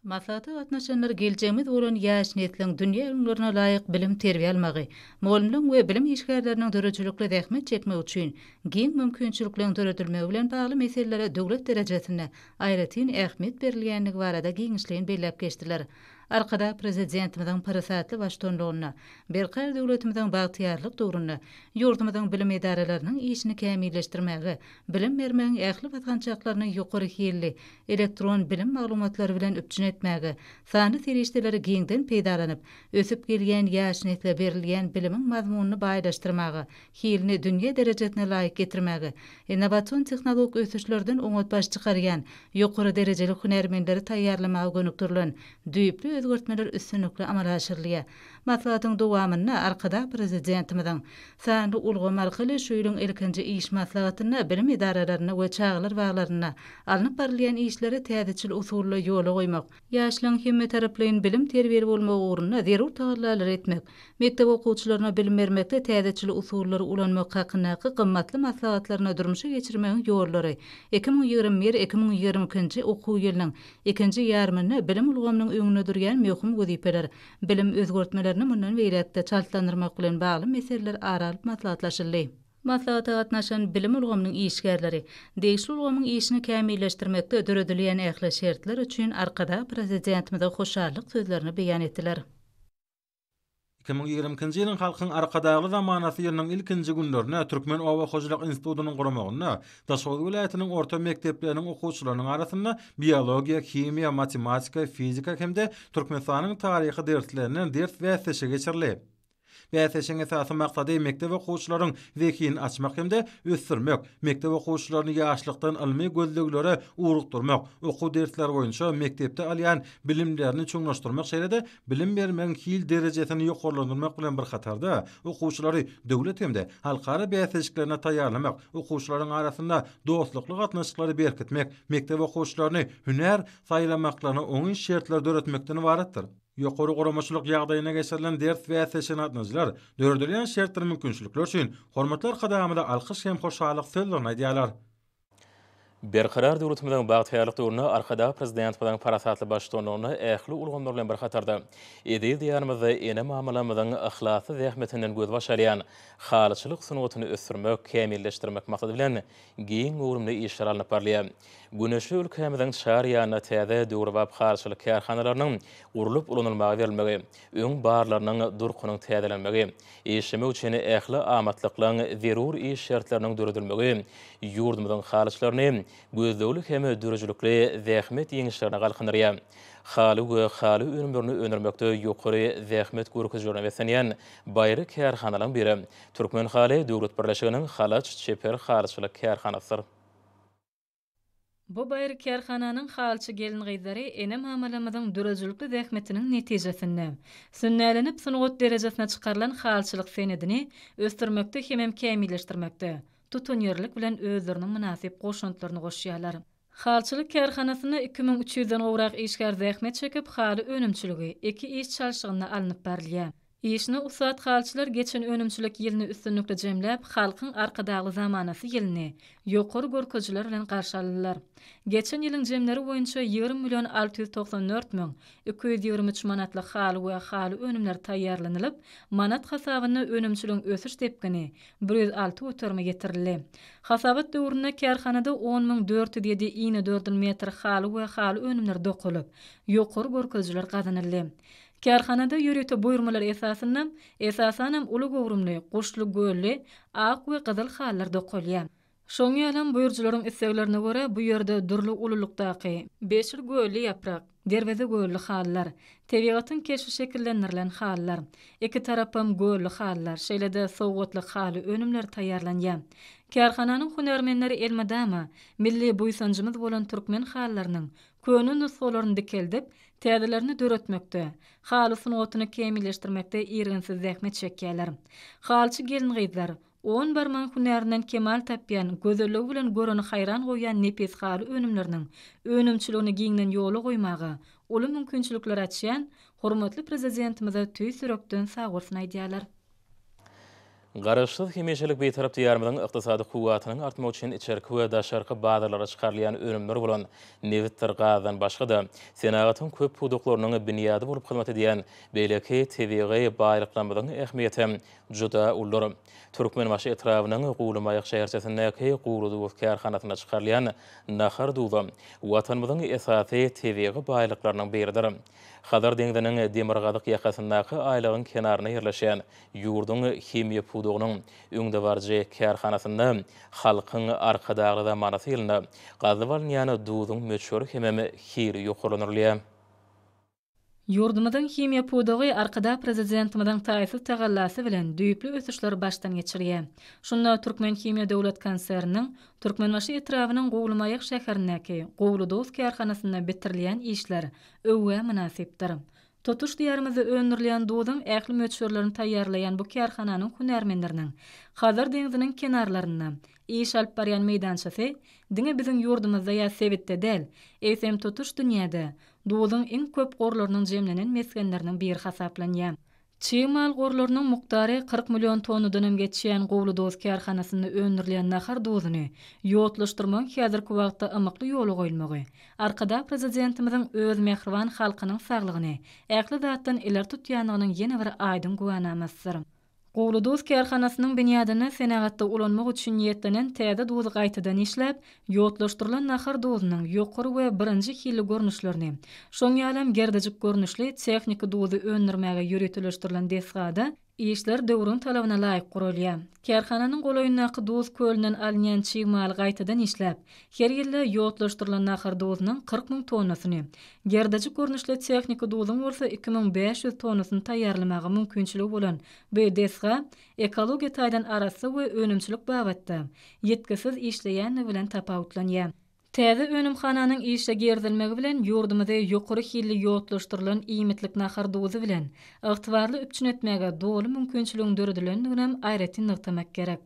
Maslahata gatnaşanlar geljegimiz bolan ýaş nesliň dünýä ülňülerine laýyk bilim-terbiýe almagy, mugallymlaryň we bilim işgärleriniň döredijilikli zähmet çekmegi üçin giň mümkinçilikleriň döredilmegi bilen bagly meselelere döwlet derejesinde aýratyn ähmiýet berilýändigi barada giňişleýin belläp geçdiler. Arkadag Prezidentimiziň parasatly baştutanlygynda Berkarar döwletimiziň bagtyýarlyk döwründe ýurdumyzyň bilim edaralarynyň işini kämilleşdirmäge, bilim bermegiň ähli basgançaklaryny ýokary hilli elektron bilim maglumatlary bilen üpjün etmäge, sanly serişdeleri giňden peýdalanyp, ösüp gelýän ýaş nesle berilýän bilimiň mazmunyny baýlaşdyrmaga, hilini dünýä derejesine laýyk getirmäge, innowasion tehnologik ösüşlerden oňat baş çykarýan ýokary derejeli hünärmenleri taýýarlamaga gönükdirilen düýpli özgertmeler üstünlikli amala aşyrylýar. Maslahatyň dowamynda Arkadag Prezidentimiziň sanly ulgam arkaly şu ýylyň ilkinji iş maslahatynda bilim edaralarynda we çagalar baglarynda alnyp barylýan işleri täzeçil usulda ýola goýmak, Ýaşlaryň hemmetaraplaýyn bilim-terbiýeli bolmagy ugrunda zerur tagallalary etmek, mekdep okuwçylaryna bilim bermekde täzeçil usullary ulanmak hakyndaky gymmatly maslahatlaryny durmuşa geçirmegiň ýollary 2021, 2022-nji okuw ýylynyň ikinji ýarymynda bilim ulgamynyň öňünde durýan möhüm wezipeler, bilim özgertmelerini mundan beýläk-de çaltlandyrmak bilen bagly meseleler ara alyp maslahatlaşyldy. Maslahata gatnaşan bilim ulgamynyň işgärleri degişli ulgamyň işini kämilleşdirmekde döredilýän ähli şertler üçin Arkadag Prezidentimize hoşallyk sözlerini beýan etdiler. 2022-nji ýylyň Halkyň Arkadagly zamanasy ýylynyň ilkinji günlerinde Türkmen oba hojalyk institutynyň guramagynda Daşoguz welaýatynyň orta mekdepleriniň okuwçylarynyň arasynda biologiýa, himiýa, matematika, fizika hem-de Türkmenistanyň taryhy derslerinden ders bäsleşigi geçirildi. Bäsleşigiň esasy maksady mekdep okuwçylaryň zehinini açmak hem-de ösdürmek, mekdep okuwçylaryny ýaşlykdan ylmy gözleglere ugrukdyrmak, okuw dersleri boýunça mekdepde alýan bilimlerini çuňlaşdyrmak şeýle-de bilim bermegiň hil derejesini ýokarlandyrmak bilen bir hatarda, okuwçylary döwlet hem-de halkara bäsleşiklerine taýýarlamak, okuwçylaryň arasynda dostlukly gatnaşyklary berkitmek, mekdep okuwçylaryny hünär saýlamaklaryna oňyn şertleri döretmekden ybaratdyr. Ýokary guramaçylyk ýagdaýynda geçirilen ders bäsleşigine gatnaşyjylar döredilýän şertdir mümkinçilikler üçin hormatly Arkadagymyza alkyş hem hoşallyk sözlerini aýdýarlar. Berkarar döwletimiziň bagtyýarlyk döwründe Arkadag Prezidentimiziň parasatly baştutanlygynda ähli ulgamlar bilen bir hatarda, eziz Diýarymyzda ene-mamalarymyzyň yhlasly zähmetinden gözbaş alýan halyçylyk sungatyny ösdürmek, kämilleşdirmek maksady bilen giň göwrümli işler alnyp barylýar. Güneşli ülkämiziň çar ýanynda täze döwrebap halyçylyk kärhanalarynyň gurlup ulanylmaga berilmegi, öň barlarynyň durkunyň täzelenmegi, işlemek üçin ähli amatlyklaryň, zerur iş şertleriniň döredilmegi ýurdumyzyň halyçylaryny gözlegli hem döredijilikli zähmet ýeňişlerine galkyndyrýar. Haly we haly önümlerini öndürmekde ýokary zähmet görkezijilerine beslenýän baýry kärhanalaryň biri Türkmenhaly döwlet birleşiginiň Halaç çeper halyçylyk kärhanasydyr. Bu baýry kärhananyň halyçy gelin-gyzlary ene-mamalarymyzyň döredijilikli zähmetiniň netijesinde, sünnälenip sungat derejesine çykarylan halyçylyk senedini ösdürmekde hemem kämilleşdirmekde tutanýerlilik bilen özleriniň mynasyp goşantlaryny goşýarlar. Halyçylyk kärhanasynda 2300-den gowrak işgär zähmet çekip, haly önümçiligi iki iş çalşygynda alnyp barylýar. Işine ussat halyçylar geçen önümçilik ýylyny üstünlikli jemläp, Halkyň Arkadagly zamanasy ýylyny ýokary görkezijiler bilen garşy aldylar. Geçen ýylyň jemleri boýunça 20 million 694 müň 223 manatlyk haly we haly önümleri taýýarlanylyp, manat hasabynda önümçiligiň ösüş depgini 106 göterime ýetirildi. Hasabat döwründe kärhanada 10 müň 407 inedördül metr haly we haly önümleri dokalyp, ýokary görkezijiler gazanyldy. Kärhanada ýörite buýurmalar esasynda, esasanam uly göwrümli, guşly, gölli, ak we gyzyl halylar dokalýar. Şoň ýalam buýrujylaryň isleglerine görä bu ýerde dürli ululykdaky, Beşir gölli ýaprak, Derweze gölli halylar, tebigatyň keşbi şekillendirilen halylar, iki tarapam gölli halylar, şeýle-de sowgatlyk haly önümleri taýýarlanýar. Kärhananyň hünärmenleri elmydama milli buýsanjymyz bolan türkmen halylarynyň köne nusgalaryny dikeldip, täzelerini döretmekde, haly sungatyny kämilleşdirmekde irginsiz zähmet çekýärler. Halyçy gelin-gyzlar On barmagyň hünärinden kemal tapýan, gözelligi bilen göreni haýran goýýan nepis haly önümleriniň önümçiligini giňden ýola goýmaga uly mümkinçilikleri açýan hormatly Prezidentimize tüýs ýürekden sagbolsun aýdýarlar. Garaşsyz, hemişelik Bitarap Diýarymyzyň ykdysady kuwwatynyň artmagy üçin içerki we daşarky bazarlara çykarylýan önümler bolan nebitdir gazdan başga-da, senagatyň köp pudaklarynyň binýady bolup hyzmat edýän beýleki tebigy baýlyklarymyzyň ähmiýetem juda uludyr. Türkmenbaşy etrabynyň Guwlymaýak şäherçesindäki Guwly duz kärhanasynda çykarylýan nahar duzy Watanymyzyň esasy tebigy baýlyklarynyň biridir. Hazar deňziniň demirgazyk ýakasyndaky aýlagyň kenarynda ýerleşýän ýurduň himiýa pudagynyň öňdebaryjy kärhanasynda Halkyň Arkadagly zamanasy ýylynda gazylyp alynýan duzuň möçberi hemem hili ýokarlandyrylýar. Ýurdumyzyň himiýa pudagy Arkadag Prezidentimiziň taýsyz tagallasy bilen düýpli ösüşleri başdan geçirýär. Şunda Türkmenhimiýa döwlet konserniniň Türkmenbaşy etrabynyň Guwlymaýak şäherindäki Guwly duz kärhanasynda bitirilýän işler öwgä mynasypdyr. Tutuş Diýarymyzda öndürilýän duzuň ähli möçberlerini taýýarlaýan bu kärhananyň hünärmenleriniň Hazar deňziniň kenarlarynda iş alyp barýan meýdançasy diňe biziň ýurdumyzda ýa sebitde däl, eýsem tutuş dünýäde Duzuň iň köp gorlarynyň jemlenen mesgenleriniň biri hasaplanýar. Çig mal gorlarynyň mukdary 40 million tonnadanam geçýän Gowly duz kärhanasynda öndürilýän nahar duzuny ýodlaşdyrmagyň häzirki wagtda ymykly ýola goýulmagy Arkadag Prezidentimiziň öz mähriban halkynyň saglygyny ähli zatdan ileri tutýandygynyň ýene bir aýdyň güwänamasydyr. Guwly duz kärhanasynyň binýadynda senagatda ulanmak üçin niýetlenen täze duzy gaýtadan işläp, ýodlaşdyrylan nahar duzunyň ýokary we birinji hilli görnüşlerini, şoň ýalam gerdejik görnüşli tehniki duzy öndürmäge ýöriteleşdirilen desgada işler döwrüň talabyna laýyk guralýar. Kärhananyň golaýyndaky duz kölünden alynýan çig maly gaýtadan işläp, her ýylda ýodlaşdyrylan nahar duzunyň 40 müň tonnasyny, Gerdejik görnüşli tehniki duzuň bolsa 2500 tonnasyny taýýarlamaga mümkinçiligi bolan bu desga ekologiýa taýdan arassa we önümçilik babatda ýitgisiz işleýändigi bilen tapawutlanýar. Täze önümhananyň işe girizilmegi bilen ýurdumyzy ýokary hilli ýodlaşdyrylan iýmitlik nahar duzy bilen ygtybarly üpjün etmäge doly mümkinçiligiň döredilendiginem aýratyn nygtamak gerek.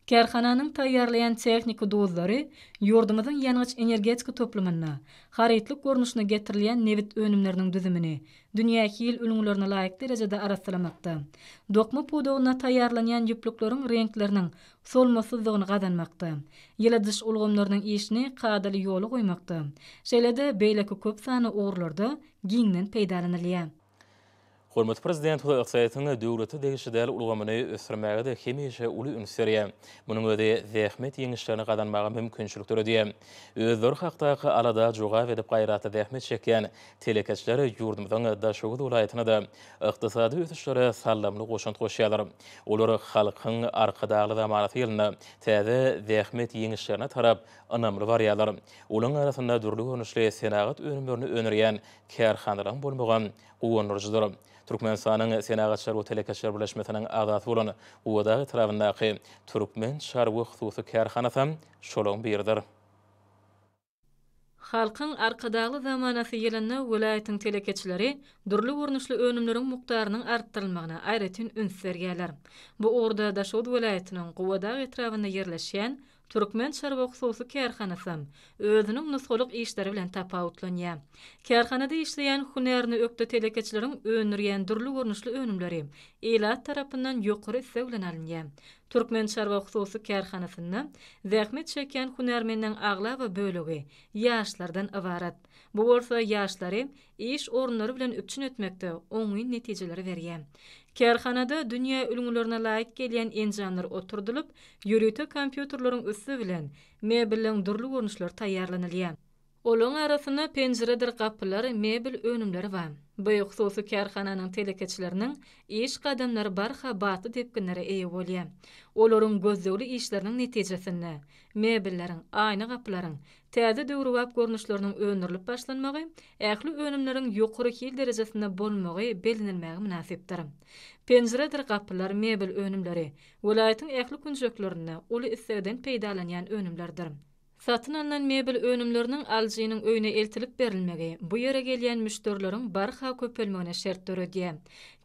Kärhananyň taýýarlaýan tehniki duzlary ýurdumyzyň ýangyç-energetika toplumynda harytlyk görnüşine getirilýän nebit önümleriniň düzümini dünýä hil ülňülerine laýyk derejede arassalamakda, dokma pudagynda taýýarlanýan ýüplükleriň reňkleriniň solmasyzlygyny gazanmakda, ýyladyş ulgamlarynyň işini kadaly ýola goýmakda, şeýle-de beýleki köp sanly ugurlarda giňden peýdalanylýar. Hormatly Prezidentimiz ykdysadyýetiň döwlete degişli däl ulgamyny ösdürmäge-de hemişe uly üns berýär. Munuň özi zähmet ýeňişlerini gazanmaga mümkinçilik döredýär. Özleri hakdaky alada jogap edip gaýratly zähmet çekýän telekeçiler ýurdumyzyň Daşoguz welaýatynda-da ykdysady ösüşlere saldamly goşant goşýarlar. Olar Halkyň Arkadagly zamanasy ýylynda täze zähmet ýeňişlerine tarap ynamly barýarlar. Olaryň arasynda dürli görnüşli senagat önümlerini öndürýän kärhanalaryň bolmagy guwandyryjydyr. Türkmenistanyň Senagatçylar we telekeçiler birleşmesiniň agzasy bolan Gubadag etrabyndaky Türkmen çarwa hususy kärhanasam şolaryň biridir. Halkyň Arkadagly zamanasy ýylynda welaýatyň telekeçileri dürli görnüşli önümleriň mukdarynyň artdyrylmagyna aýratyn üns berýärler. Bu ugurda Daşoguz welaýatynyň Gubadag etrabynda ýerleşýän Türkmen çarwa hususy kärhanasam özüniň nusgalyk işleri bilen tapawutlanýar. Kärhanada işleýän hünärine ökde telekeçileriň öndürýän dürli görnüşli önümleri ilat tarapyndan ýokary isleg bilen alynýar. Türkmen çarwa hususy kärhanasynda zähmet çekýän hünärmenleň aglaba bölegi ýaşlardan ybarat. Bu bolsa ýaşlary iş orunlary bilen üpjün etmekde oňyn netijeleri berýär. Kärhanada dünýä ülňülerine laýyk gelýän enjamlar oturdylyp, ýörite kompýuterleriň üsti bilen mebelleň dürli görnüşleri taýýarlanylýar. Olaryň arasynda penjiredir gapylar, mebel önümleri bar. Bu hususy kärhananyň telekeçileriniň iş gadamlary barha batly depginlere eýe bolýar. Olaryň gözlegli işleriniň netijesinde, mebelleriň, aýna gapylaryň täze döwrebap görnüşleriniň öndürilip başlanmagy, ähli önümleriň ýokary hil derejesinde bolmagy bellenilmäge mynasypdyr. Penjiredir gapylar, mebel önümleri welaýatyň ähli künjeklerinde uly islegden peýdalanýan önümlerdir. Satyn alnan mebel önümleriniň alyjynyň öýüne eltilip berilmegi bu ýere gelýän müşderileriň barha köpelmegine şert döredýär.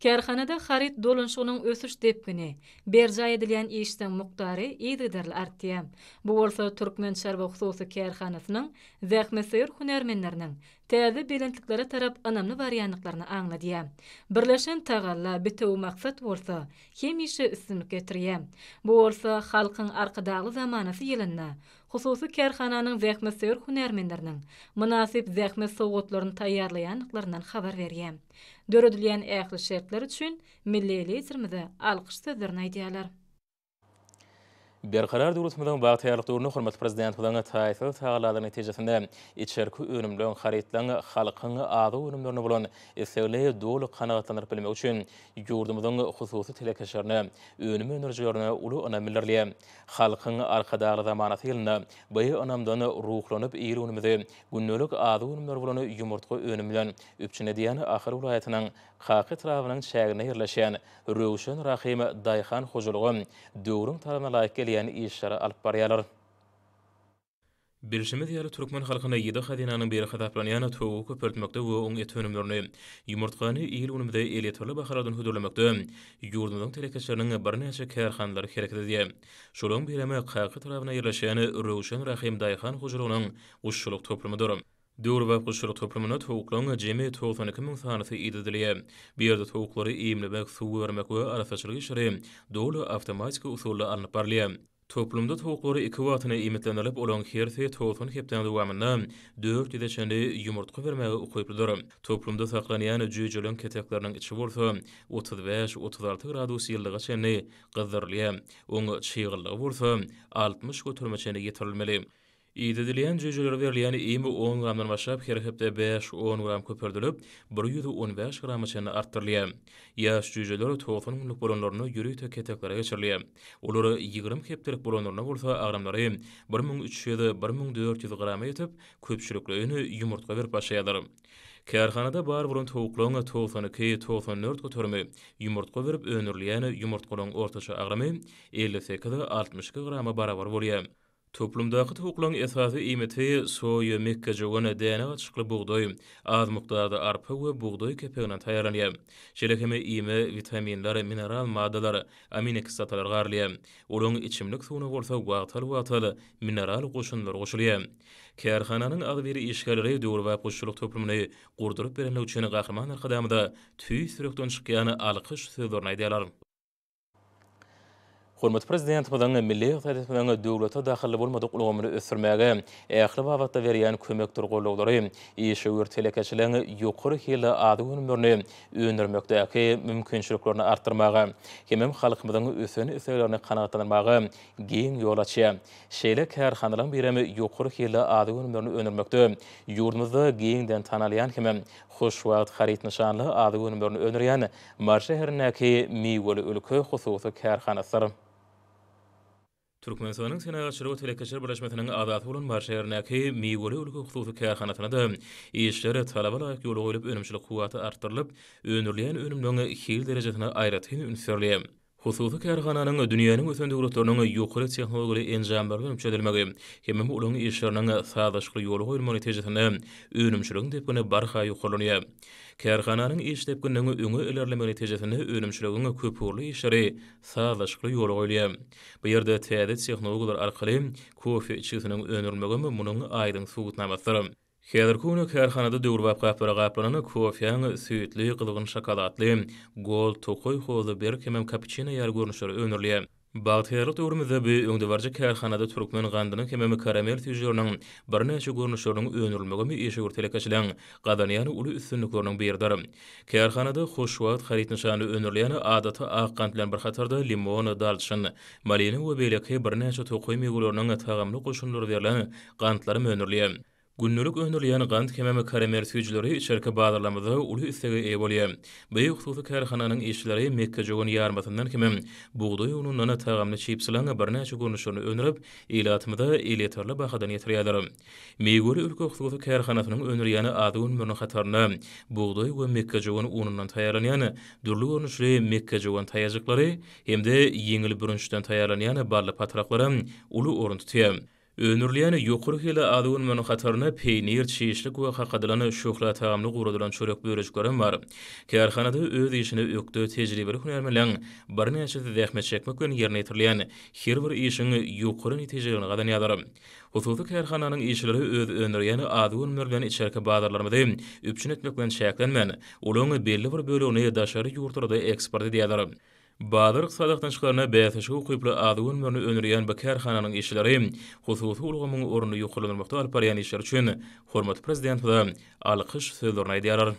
Kärhanada haryt dolanyşygynyň ösüş depgini, berjaý edilýän işleň mukdary yzygiderli artýar. Bu bolsa Türkmen çarwa hususy kärhanasynyň zähmetsöýer hünärmenleriniň täze belentliklere tarap ynamly barýandyklaryny aňladýar. Birleşen tagalla, bitewi maksat bolsa hemişe üstünlik getirýär. Bu bolsa Halkyň Arkadagly zamanasy ýylynda hususy kärhananyň zähmetsöýer hünärmenleriniň mynasyp zähmet sowgatlaryny taýýarlaýandyklaryndan habar berýär. Döredilýän ähli şertler üçin milli Liderimize alkyş sözlerini aýdýarlar. Berkarar döwletimiziň bagtyýarlyk döwründe hormatly Prezidentimiziň taýsyz tagallalary netijesinde içerki önümleň, harytlaryň halkyň azyk önümlerine bolan islegini doly kanagatlandyryp bilmek üçin ýurdumyzyň hususy telekeçilerine, önüm öndürijilerine uly ynam bildirilýär. Halkyň Arkadagly zamanasy ýylynda bu ynamdan ruhlanyp il-günümizi gündelik azyk önümleri bolan ýumurtga önümi bilen üpjün edýän Ahal welaýatynyň Kaka etrabynyň çäginde ýerleşýän Röwşen Rahym daýhan hojalygy döwrüň talabyna laýyk gelýän işleri alyp barýarlar. Bilşimiz ýaly, türkmen halkynda ýedi hazynanyň biri hasaplanýan towugy köpeltmekde we oň et önümlerini, ýumurtgany il-günümize elýeterli bahalardan hödürlemekde ýurdumyzyň telekeçileriniň birnäçe kärhanalary hereket edýär. Şolaryň birem Kaka etrabynda ýerleşýän Röwşen Rahym daýhan hojalygynyň guşçulyk toplumydyr. Döwrebap guşçulyk toplumynda towuklaryň jemi 92 müň sanysy idedilýär. Bu ýerde towuklary iýmlemek, suw bermek we arassaçylyk işleri doly awtomatiki usulda alnyp barylýar. Toplumda towuklar iki wagtyna iýmitlendirilip, olaryň hersi 90 hepdäniň dowamynda dört ýüze çenli ýumurtga bermäge ukyplydyr. Toplumda saklanýan jüýjeleň ketekleriniň içi bolsa 35, 36 gradus ýylylyga çenli gyzdyrylýar. Oň çyglylygy bolsa 60 göterime çenli ýetirilmeli. Idedilýän jüýjelere berilýän iými on gramdan başlap her hepde bäş-on gram köpeldilip, 115 grama çenli artdyrylýar. Ýaş jüýjeler 90 günlük bolanlarynda ýörite keteklere geçirilýär. Olar 20 hepdelik bolanlarynda bolsa agramlary 1300, 1400 grama ýetip, köpçülikleýin ýumurtga berip başlaýarlar. Kärhanada bar bolan towuklaryň 92, 94 göterimi ýumurtga berip öndürilýän ýumurtgalaryň ortaça agramy 58, 62 grama barabar bolýar. Toplumdaky towuklaryň esasy iýmiti soýa, mekgejöwen, däne gatyşykly bugdaý, az mukdarda arpa we bugdaý kepeginden taýýarlanýar. Şeýle hem iýime witaminler, mineral maddalar, aminokislotalar garylýar. Olaryň içimlik suwuna bolsa wagtal-wagtal mineral goşundylar goşulýar. Kärhananyň agzybir işgärleri döwrebap guşçulyk toplumyny gurduryp berenligi üçin Gahryman Arkadagymyza tüýs ýürekden çykýan alkyş sözlerini aýdýarlar. Hormatly Prezidentimiziň milli ykdysadyýetimiziň döwlete dahylly bolmadyk ulgamyny ösdürmäge ähli babatda berýän kömekdir goldawlary işewür telekeçiligiň ýokary hilli azyk önümlerini öndürmekdäki mümkinçiliklerini artdyrmaga hemem halkymyzyň ösen isleglerini kanagatlandyrmaga giň ýol açýar. Şeýle kärhanalaryň birem ýokary hilli azyk önümlerini öndürmekde ýurdumyzda giňden tanalýan hemem Hoşwagt haryt nyşanly azyk önümlerini öndürýän Mary şäherindäki Miweli ülke hususy kärhanasydyr. Türkmenistanyň Senagatçylar we telekeçiler birleşmesiniň agzasy bolan Mary şäherindäki Miweli ülke hususy kärhanasynda-da işler talaba laýyk ýola goýlup, önümçilik kuwwaty artdyrylyp, öndürilýän önümleriň hil derejesine aýratyn üns berilýär. Hususy kärhananyň dünýäniň ösen döwletleriniň ýokary tehnologiýaly enjamlary bilen üpjün edilmegi hemem olaryň işleriniň sazlaşykly ýola goýulmagy netijesinde önümçiligiň depgini barha ýokarlanýar. Kärhananyň iş depgininiň öňe ilerlemegi netijesinde önümçiligiň köpugurly işleri sazlaşykly ýola goýulýar. Bu ýerde täze tehnologiýalar arkaly kofe içgisiniň öndürilmegem munuň aýdyň subutnamasydyr. Häzirki günde kärhanada döwrebap gaplara gaplanan kofäň süýtli, gyzgyn şokoladly, gold, tokaý hozly, berk hemem kapuçino ýaly görnüşleri öndürilýär. Bagtyýarlyk döwrümizde bu öňdebaryjy kärhanada türkmen gandynyň hemem karamel süýjüleriniň birnäçe görnüşleriniň öndürilmegem işewür telekeçiligiň gazanýan uly üstünlikleriniň biridir. Kärhanada Hoşwagt haryt nyşanly öndürilýän adaty ak gant bilen bir hatarda limon, dalçyn, malina we beýleki birnäçe tokaý miweleriniň tagamly goşundylary berlen gantlaram öndürilýär. Gündelik öndürilýän gant hemem karamel süýjüleri içerki bazarlarymyzda uly islege eýe bolýar. Bu hususy kärhananyň işçileri mekgejöwen ýarmasyndan hemem bugdaý unundan tagamly çipsilaň birnäçe görnüşlerini öndürip, ilatymyza elýeterli bahadan ýetirýärler. Miweli ülke hususy kärhanasynyň öndürýän azyk önümleriniň hatarynda bugdaý we mekgejöwen unundan taýýarlanýan dürli görnüşli mekgejöwen taýajyklary hem-de ýeňil bürünçden taýýarlanýan bally patraklaram uly orun tutýar. Öndürilýän ýokary hilli azyk önümleriniň hatarynda peýnir, çişlik we kakadylan şöhle tagamly guradylan çörek bölejiklerem bar. Kärhanada öz işine ökde, tejribeli hünärmenleň birnäçesi zähmet çekmek bilen ýerine ýetirilýän her bir işiň ýokary netijeligini gazanýarlar. Hususy kärhananyň işçileri öz öndürýän azyk önümleri bilen içerki bazarlarymyzy üpjün etmek bilen çäklenmän, olaryň belli bir bölegini daşary ýurtlara-da eksport edýärler. Bazar ykdysady gatnaşyklaryna bäsleşige ukyply azyk önümlerini öndürýän bu kärhananyň işçileri hususy ulgamyň ornuny ýokarlandyrmakda alyp barýan işleri üçin hormatly Prezidentimize alkyş sözlerini aýdýarlar.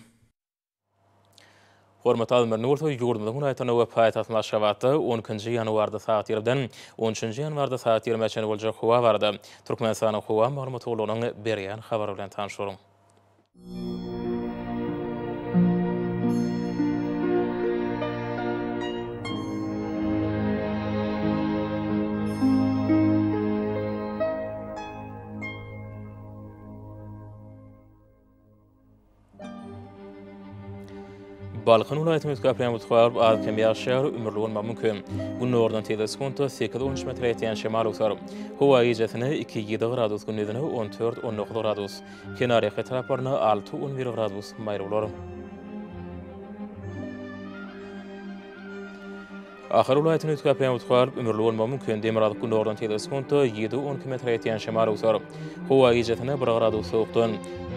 Hormatly alymlar, indi bolsa ýurdumyzyň welaýatlarynda we paýtagtymyz Aşgabatda on ikinji ýanwarda sagat ýigrimiden on üçünji ýanwarda sagat ýigrimä çenli boljak howa barada Türkmenistanyň Howa maglumat gullugynyň berýän habary bilen tanyş boluň. Balkan welaýatynyň üstgapýan butgaryp, az-kem ýagyş ýagar, ümürli bolmagy mümkin. Gündogardan tizligi sekuntda sekiz-on üç metre ýetýän şemal öwser. Howa gijesine iki, ýedi gradus, gündizine on dört, on dokuz gradus. Kenarýaka etraplarynda alty, on bir gradus maýyl bolar. Ahal welaýatyny üýtgäp utgaryp, ümürli bolmagy mümkin. Demirgazyk-gündogardan tizligi sekuntda ýedi, 12 metre ýetýän şemal öwser. Howa gijesine bir gradus sowukdan,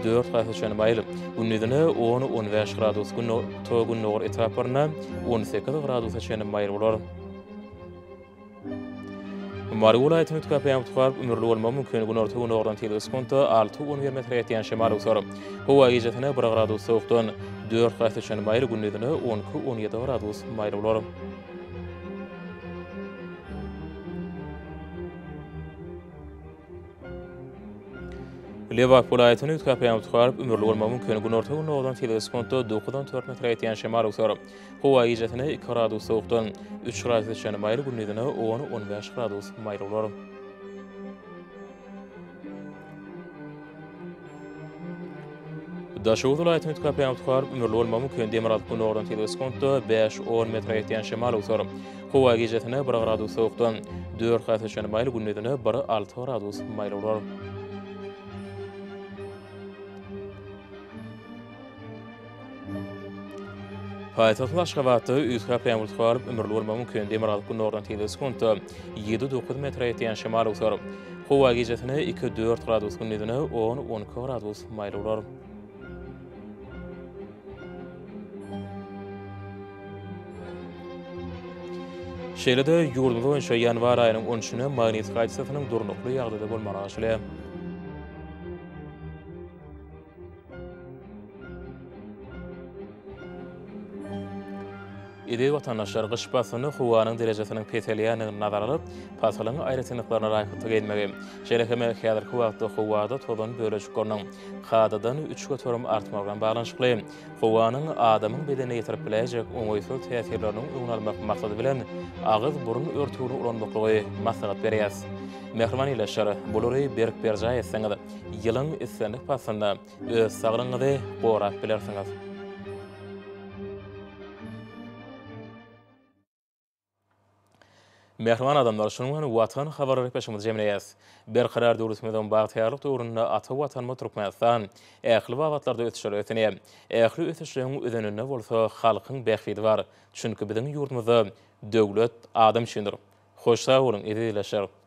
dört gradus çenli maýyl. Gündizine on, 15 gradus, günorta-gündogar etraplarynda 18 gradusa çenli maýyl bolar. Mary welaýatyny üýtgäp utgaryp, ümürli bolmagy mümkin. Günorta-gündogardan tizligi sekuntda alty, 11 metre ýetýän şemal öwser. Howa gijesine bir gradus sowukdan, dört gradus çenli maýyl, gündizine on iki, 17 gradus maýyl bolar. Lebap welaýatyny üýtgäp utgaryp, ümürli bolmagy mümkin. Günorta-gündogardan tizligi sekuntda dokuzdan dört metre ýetýän şemal öwser. Howa gijesine iki gradus sowukdan, üç gradusa çenli maýyl, gündizine on, on bäş gradus maýyl bolar. Daşoguz welaýatyny üýtgäp utgaryp, ümürli bolmagy mümkin. Demirgazyk-gündogardan tizligi sekuntda bäş, on metre ýetýän şemal öwser. Howa gijesine bir gradus sowukdan, dört gradusa çenli maýyl, gündizine bir, alty gradus maýyl bolar. Paýtagtymyz Aşgabatda üýtgäp ýaňbur tutup, ümürli bolmagy mümkin. Demirgazyk-gündogardan tizligi sekuntda ýedi-dokuz metre ýetýän şemal öwser. Howa gijesine iki-dört gradus, gündizine on-on iki gradus maýyl bolar. Şeýle-de ýurdumyz boýunça ýanwar aýynyň on üçünde magnit hadysasynyň durnukly ýagdaýda bolmagyna garaşylýar. Eziz watandaşlar, gyş paslynda howanyň derejesiniň peselýändigini nazara alyp, pasylyň aýratynlyklaryna laýyklykda geýinmegi, şeýle hem häzirki wagtda howada tozan bölejikleriniň kadadan 3% artmagy bilen baglanyşykly howanyň adamyň bedenine ýetirip biläýjek oňaýsyz täsirleriniň öňüni almak maksady bilen agyz-burun örtügini ulanmaklygy maslahat berýäris. Mähriban ildeşler, bulary berk berjaý etseňiz, ýylyň islendik paslynda öz saglygyňyzy gorap bilersiňiz. Mähriban adamlar, şunuň bilen Watan habarlar gepleşigimizi jemleýäris. Berkarar döwletimiziň bagtyýarlyk döwründe ata Watanymyz Türkmenistan ähli babatlarda ösüşlere ösenýär. Ähli ösüşleriň özeninde bolsa halkyň bähbidi bar. Çünki biziň ýurdumyzda döwlet adam üçindir. Hoş sag boluň, eziz ildeşler!